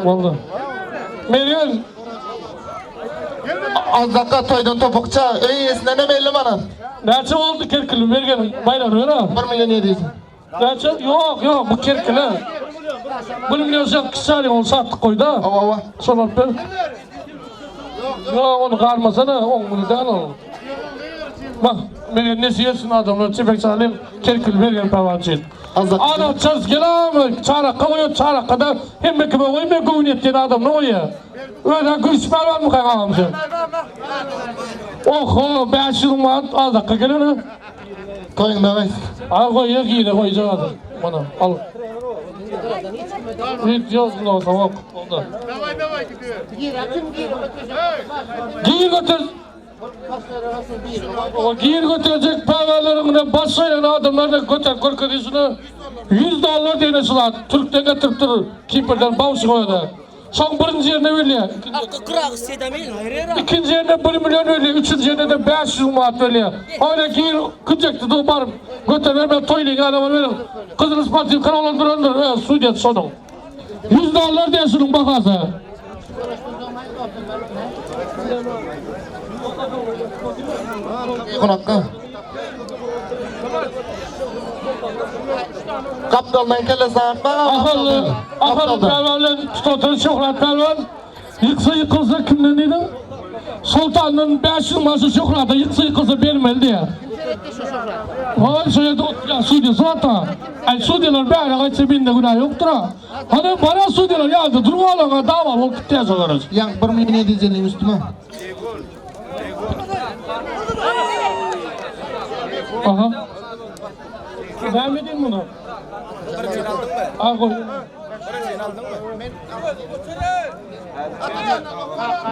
Boldy. Mergen. Azdaka toýdan topukça, öý eýesinden hem 50 manat. Näçe boldy kerkili Mergen baýragyny ber ha. 1 million 700. Näçe? Ýok, ýok, bu kerkili. 1 million sen kişi alyň, ony satdyk goýda. Hawa, hawa. Şony alyp ber. Ýok, ony garmasana, oň muny däl ol. Bak, Mergen nesi etsin adamlar, çepek çalyň, kerkili Mergen pälwan üçin. Adam çarys gelämi, çarakga goýar, çarakga-da hemme kime goýmaýar, göwni ýetýän adamyna goýýar. Özüň güýçli pälwanmykaň agam sen? Oho, 500 müň manat azdakga gelene. Goýuň daway. Al goýýa gire goýjak adam. Mana al. Hiç ýok bolsa ok. Onda. Gir kim gir. Gir götür. O gir götürecek pälwanlaryň baş aýan adamlar da göter görkezişini 100 dollar diýene şular Türkden getiripdir Kiprden bawşy goýada. Soň birinji ýerine berýär. Ikinji ýerine 1 million berýär, üçünji ýerine de 500 müň manat berýär. Öyle gir küjekdi dur baryp göterber toýlyň adama beriň. Gyzyl sportiw karalan durandyr, öz sudýa şonuň. 100 dollar diýen şunuň bahasy. Konakka. Gapdaldan kellesini atma. Ahally, Ahally pälwan tutatyn Şöhrat pälwan ýyksa ýykylsa kimden diýdiň? Sultandan 500 maşy Şöhrata ýyksa ýykylsa bermeli diýär. Hoý, şu ýerde oturýan sudýasy ata. Aý sudýalar bäri gaýtsa mende günä ýokdur ha. Hany bara sudýalar ýa-da durmalyň dawa bolup gitýär şolar. Ýaň 1 million 750 üstüme. Aha. Näme edeyim bunu? Al koy.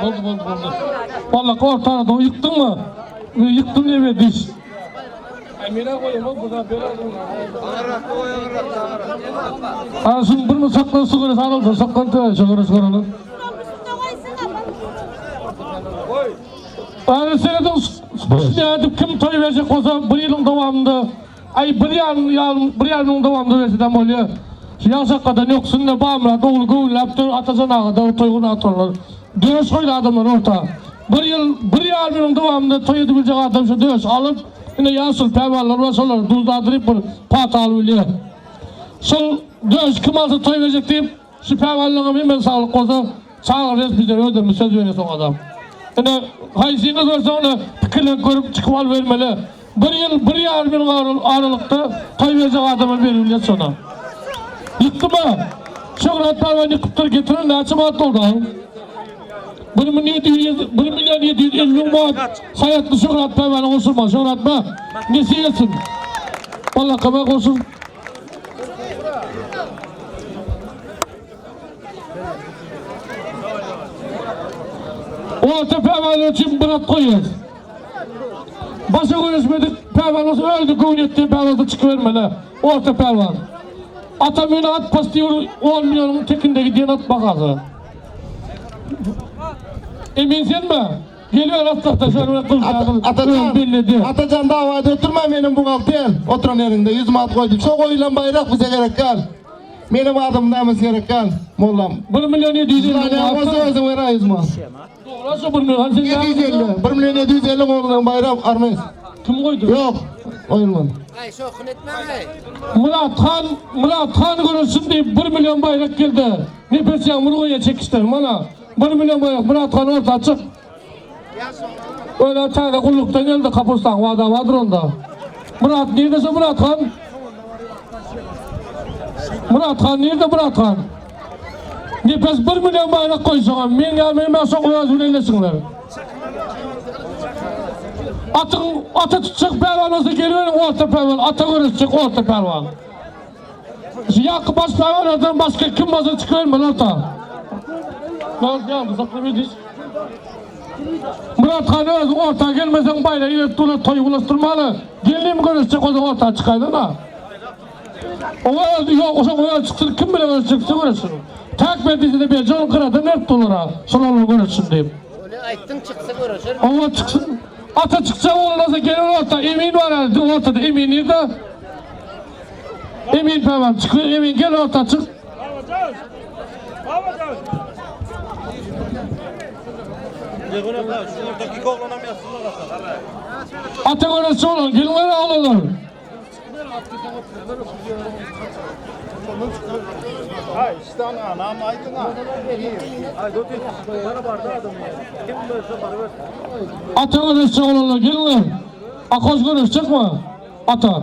Boldy, boldy, boldy. Valla ortada da ýykdyň mı? Ýykdym diye bir diş. Ay mene koyayım o burada böyle Ha şunu bir mi saklan su görüs alın saklan tövbe şu görüs görülür. Yani seneden edip kim toy verecek olsa bir ýylyň dowamynda ay bir ýarym ýarym bir ýarymyň dowamynda verse dem bolýar. Şu ýaşakkadan ýoksun ne bamra dogry göwünläpdir Atajan aga da toý gurnatorlar. Döş goýdy adamlar orta. Bir ýyl bir ýarym ýylyň dowamynda toý edip biljek adam şu döş alyp ine ýaşyl pälwanlar bar şolar duzdadyryp bir pata alyp bilýär. Şol döş kim alsa toý verecek diýip. Şu pälwanlaryňam hemmesi saglyk bolsa çagyrýas bizler özlerimiz söz berýäs oňada. Ine haýsyňyz bolsa ony pikirlenip görüp çykyp alybermeli. Bir ýyl, bir ýarym ýylyň aralykda toý berjek adama berilýär şona. Ýykdyma? Şöhrat pälwan ýykypdyr, getiren näçe manat boldy aň? 1 milýon 700, 1 milýon 750 müň manat Saýatly Şöhrat pälwana goşulma. Şöhratma nesip etsin. Wallakama goşul. Orta pälwanlar üçin bir at goýýas. Başa görüşmedik pälwan bolsa öldü göwün etdiği pälwan bolsa çykybermeli. Orta pälwan. Ata meni at pas diýip 10 milyonyň tekinde gidýän at bahasy. Emin senmi? Geliyor atda şöyle kılçağı Atajan, belledi. Atajan dava edip oturma benim buhgalter. Oturan yerinde 100 manat koydum. Şo koyulan bayrak bize gerek kal. Benim adım namız gerek kal. Mollam. 1 milyon 750 Tane manat. olsa özün ver 100 manat. Doğru 1 milyon. Sen 750. 1 milyon 750 koyulan bayrak armayız. Kim koydu? Yok. Koyulmadı. Ay şokun etme ay. Murat Han, Murat Han görülsün deyip 1 milyon bayrak geldi. Nefes yağmur koyuyor çekişler bana. 1 milyon bayrak Murat Han orta açık. Öyle tane kulluktan geldi kapustan vada vardır onda. Murat neredeyse Murat Han? Murat Han nerede Murat Han? Nefes 1 milyon bayrak koysun. Men gelmeyeyim ben son koyar eylesinler. Atın, ata tutacak pervan olsa geliverin orta pervan. Ata görüşecek orta pervan. Yakı baş pervan oradan başka kim olsa çıkıverme orta. Lan yalnız saklı Murat Han öz orta gelmesen bayrağı ileri tula toy ulaştırmalı. Geleyim görüşecek o zaman orta çıkaydın ha. Ona yok o zaman çıksın kim bile görüşecekse görüşsün. Tak verdiyse de bir can kıradı mert olur ha. Son olur görüşsün diyeyim. Öyle ayttın çıksa görüşür. Ama çıksın. Ata çıksa olmazsa gelir orta. Emin var herhalde ortada. Emin nerede? Emin tamam çıkıyor. Emin gel orta çık. Babacan. Babacan. Ata görüşsün olun. Gelinler alalım. Ata görüşecek olanlar gelinler. Akoz görüşecek mi? Ata.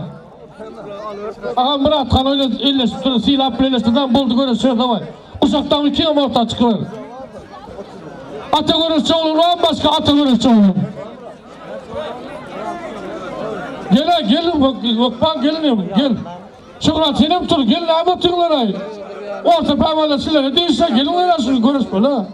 Aha Murat Han öyle elleştirdi, silahla elleştirdi, buldu görüşecek davay. Uzaktan iki ama orta çıkıyor. Ata görüşecek olur, var mı başka ata görüşecek olur. Gel ha, gelin bak, bak, bak gelin gel. Şükran senim tur, gelin abi atıyorlar ay. Orta pervane silahı değilse gelin oynasın görüşme la.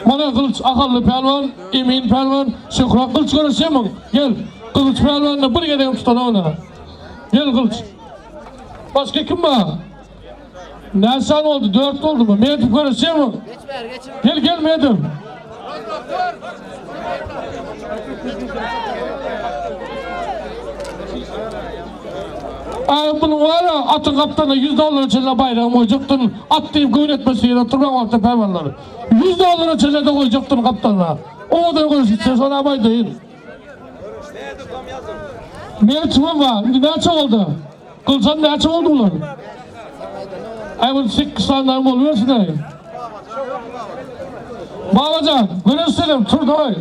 Bana kılıç akıllı pervan, emin pervan, Şükran kılıç görüşüyor mu? Gel, kılıç pervanla bir gidelim tutana ona. Gel kılıç. Başka kim var? Ne sen oldu, dört oldu mu? Mehmet görüşüyor mu? Geç ver geç. Gel gel Mehmet'im. Ay bunun var ya atın kaptanı 100 dolar içinde bayrağımı koyacaktın. At deyip göğün etmesi yere oturmam orta pervanları. 100 dolar içinde de koyacaktın kaptanına. O da konuşursa sana bay değil. Mehmet'im var. Neçe oldu? Kılsan neçe oldu bunlar? Ay bu 8 tane oluyorsun ay. Babacan, görüşelim, tur davay.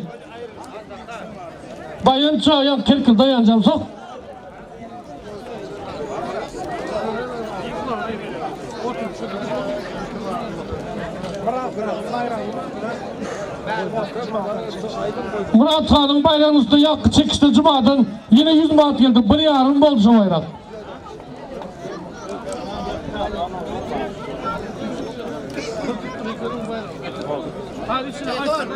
Dayança ya kerkil dayanacağım sok. Murat Han'ın bayrağının üstüne yakkı çekişti Cuma'dan yine 100 manat geldi. Bir yarım boldu şu bayrak. Egon.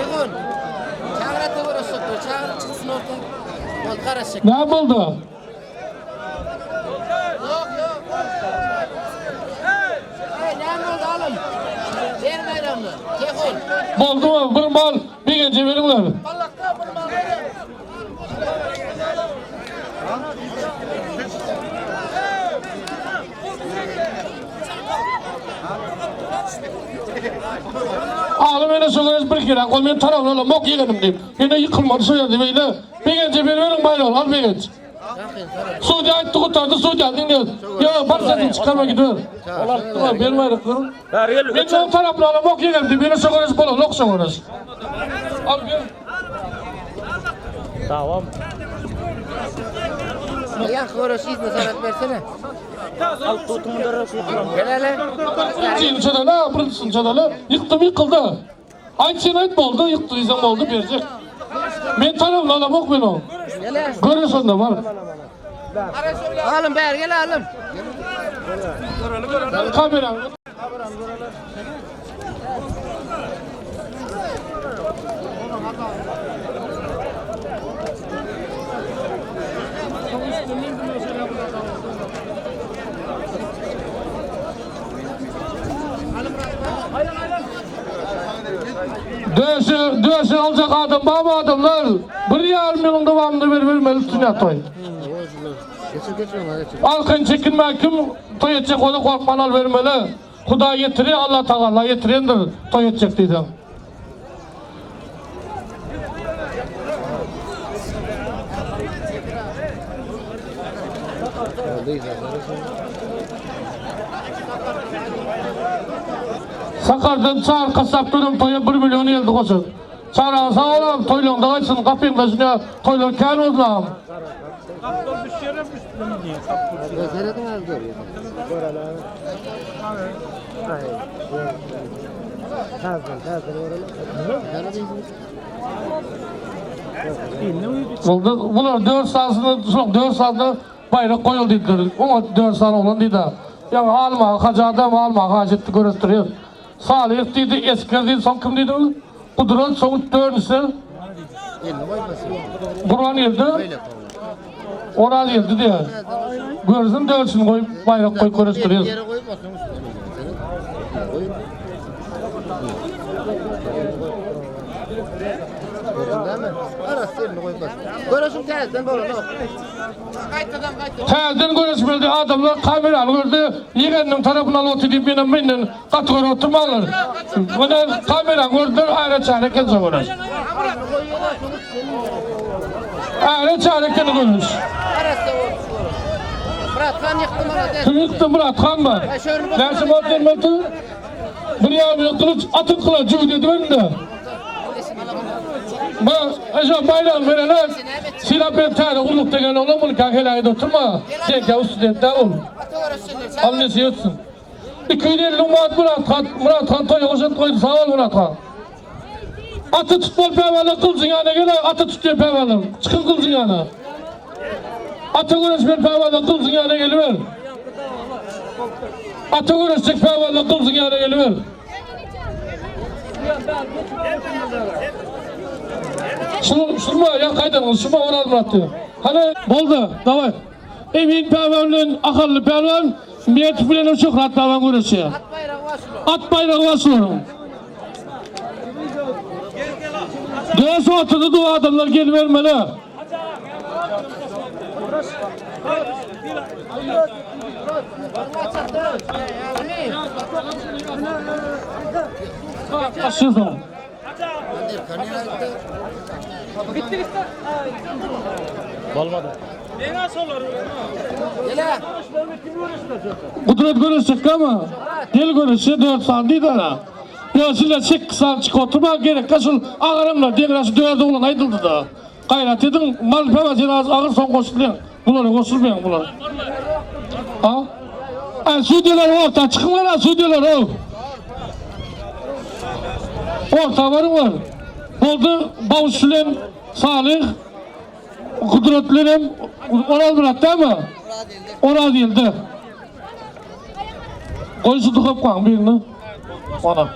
Egon. Çağır ata görüşecek. Çağır çıksın orta. Ol karışık. Ne buldu? Yok yok. Hey ne oldu oğlum? Ver bayramını. Kehon. Boldu mu? Bir mal bir gence verin ver. Ağlı beni sokarız bir kere. Kol benim tarafına mok yegenim diyeyim. Yine yıkılmadı soya diyeyim. Bir gence bir verin bayrağı al bir gence. Sudýa aýtdy gutardy sudýa diňle. Ýa bar sesiňi çykarma gidiber. Olar ber baýraklary. Bäri gel. Men oň tarapyny alamok ýeňem diýip ýene şo göreş bolanok şo göreş. Al ber. Tamam. Ýa göreş yzyna sanat bersene. Al tutuň döresi. Gel hele. Birinjini çödele, birinjisini çödele. Ýykdym ýykyldy. Aýt sen aýt boldy, ýykdy diýseň boldy berjek. Men tarapyny alamok men oň. Göreş onda bar. Alym bäri gel alym. Kamera. Döşe, döşe aljak adam barmy adamlar? Bir ýarym ýylyň dowamynda berip bermeli üstüne toý. Arkaýyn çekinmän kim toý etjek bolsa korkman al bermeli. Hudaý ýetirýär, Allah Tagala ýetirendir toý etjek diýseň. Sakardan Çary kasap dönem toýa bir million geldi goşup. Çary aga sag bol agam toýlaňda gaýtsyn gapyňda şuny toýlar kän bolsun agam. Boldy bular dört sanysyny şol dört sanyny baýrak goýuldy diýdiler. Oňa dört sany oglan diýdi. Ýaňy almaga hajy adam almaga hajy etdi göresdirýär. Salyh diýdi, Esger diýdi, soň kim diýdi? Gudrat, soň dördünjisi Gurban geldi. Oraz geldi diýýär. Görsün dördüsini goýup baýrak goýup göresdirýär. Göreşiň täzeden bolanok. Gaýtadan gaýtadan. Täzeden göreşmeli adamlar kamerany gördi, ýegeniniň tarapyny alyp otyr diýip menem menden gaty görüp oturmaňlar. Mine kamerany gördüler, aýra çäre eken şo göreş. Aýra çäre eken göreş. Arassa bolsun. Murat han ýykdy malades. Kim ýykdy Murat han bar. Näçe manat bermeli? Bir ýarym ýyl gylyç atyp gylar jübüt ediberinde. Ba, eşe baýragyny berene Sylap berip täze gullukda gelen oglan muny ka heläk edip oturma. Senkä student däl ol. Al nesip etsin. 250 manat Murat han, Murat han toýa goşant goýdy. Sag bol Murat han. Aty tutmaly päwäler gylyjyň ýanyna gel, aty tutýan päwäler. Çykyň gylyjyň ýanyna. Ata göreşmeli päwäler gylyjyň ýanyna geliber. Ata göreşjek päwäler gylyjyň ýanyna geliber. Şunu, şunu mu? Ya kaydan, şunu mu Oraz Murat diyor. Hadi boldy, daway. Emin päwän bilen Ahally pälwan, Mertip bilen Şöhrat pälwan göreşýär. At baýragy bar şularyň. At baýragy bar şularyň. Döş ortada du adamlar gelibermeli. Başlıyorsun. Bolmady. Kudret göreşecek ama gel göreşe 4 sany diýdi ana. Ýa sizler 8 sany çykyp oturma gerek şul agaramlar deňraş 4 oglan aýdyldy da. Gaýrat ediň mal pema sen az agyr soň goşulýaň. Bulara goşulmaýaň bular. Ha? Ay sudýalar orta çykyňlar ha sudýalar o. Orta baryňlar. Boldy Babuş bilen Salyh Kudret bilen hem Oraz Murat dämi? Oraz geldi. Goý şu duhopkaň birini. Ona.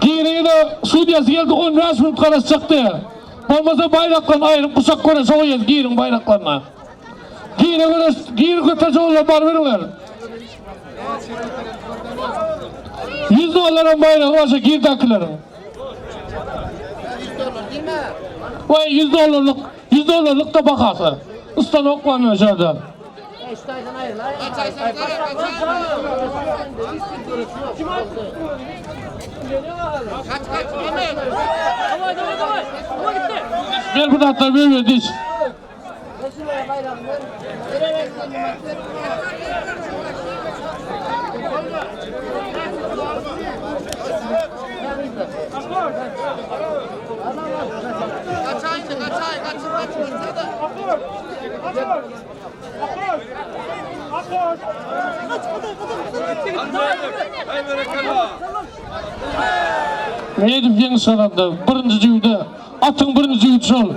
Gireýine sudýasy geldi 15 minut garaşjakdy. Bolmasa baýrakdan aýryp guşak göreşe goýýas giriň baýraklaryna. Gire göreş, gir göterje olar bar beriňler. 100 dollaryň baýragy bar şu girdakileriň. Vay 100 dollarlyk, 100 dollarlyk da bahasy. Ustanok bar mene şurada. Kaç kaç Mehmet. Ver bu atlar ver ver diş. Kaçay kaçay kaçır kaçır kaçır. Meýdip ýeňiş gazandy. Birinji jüwde. Atyň birinji jüwdi şol.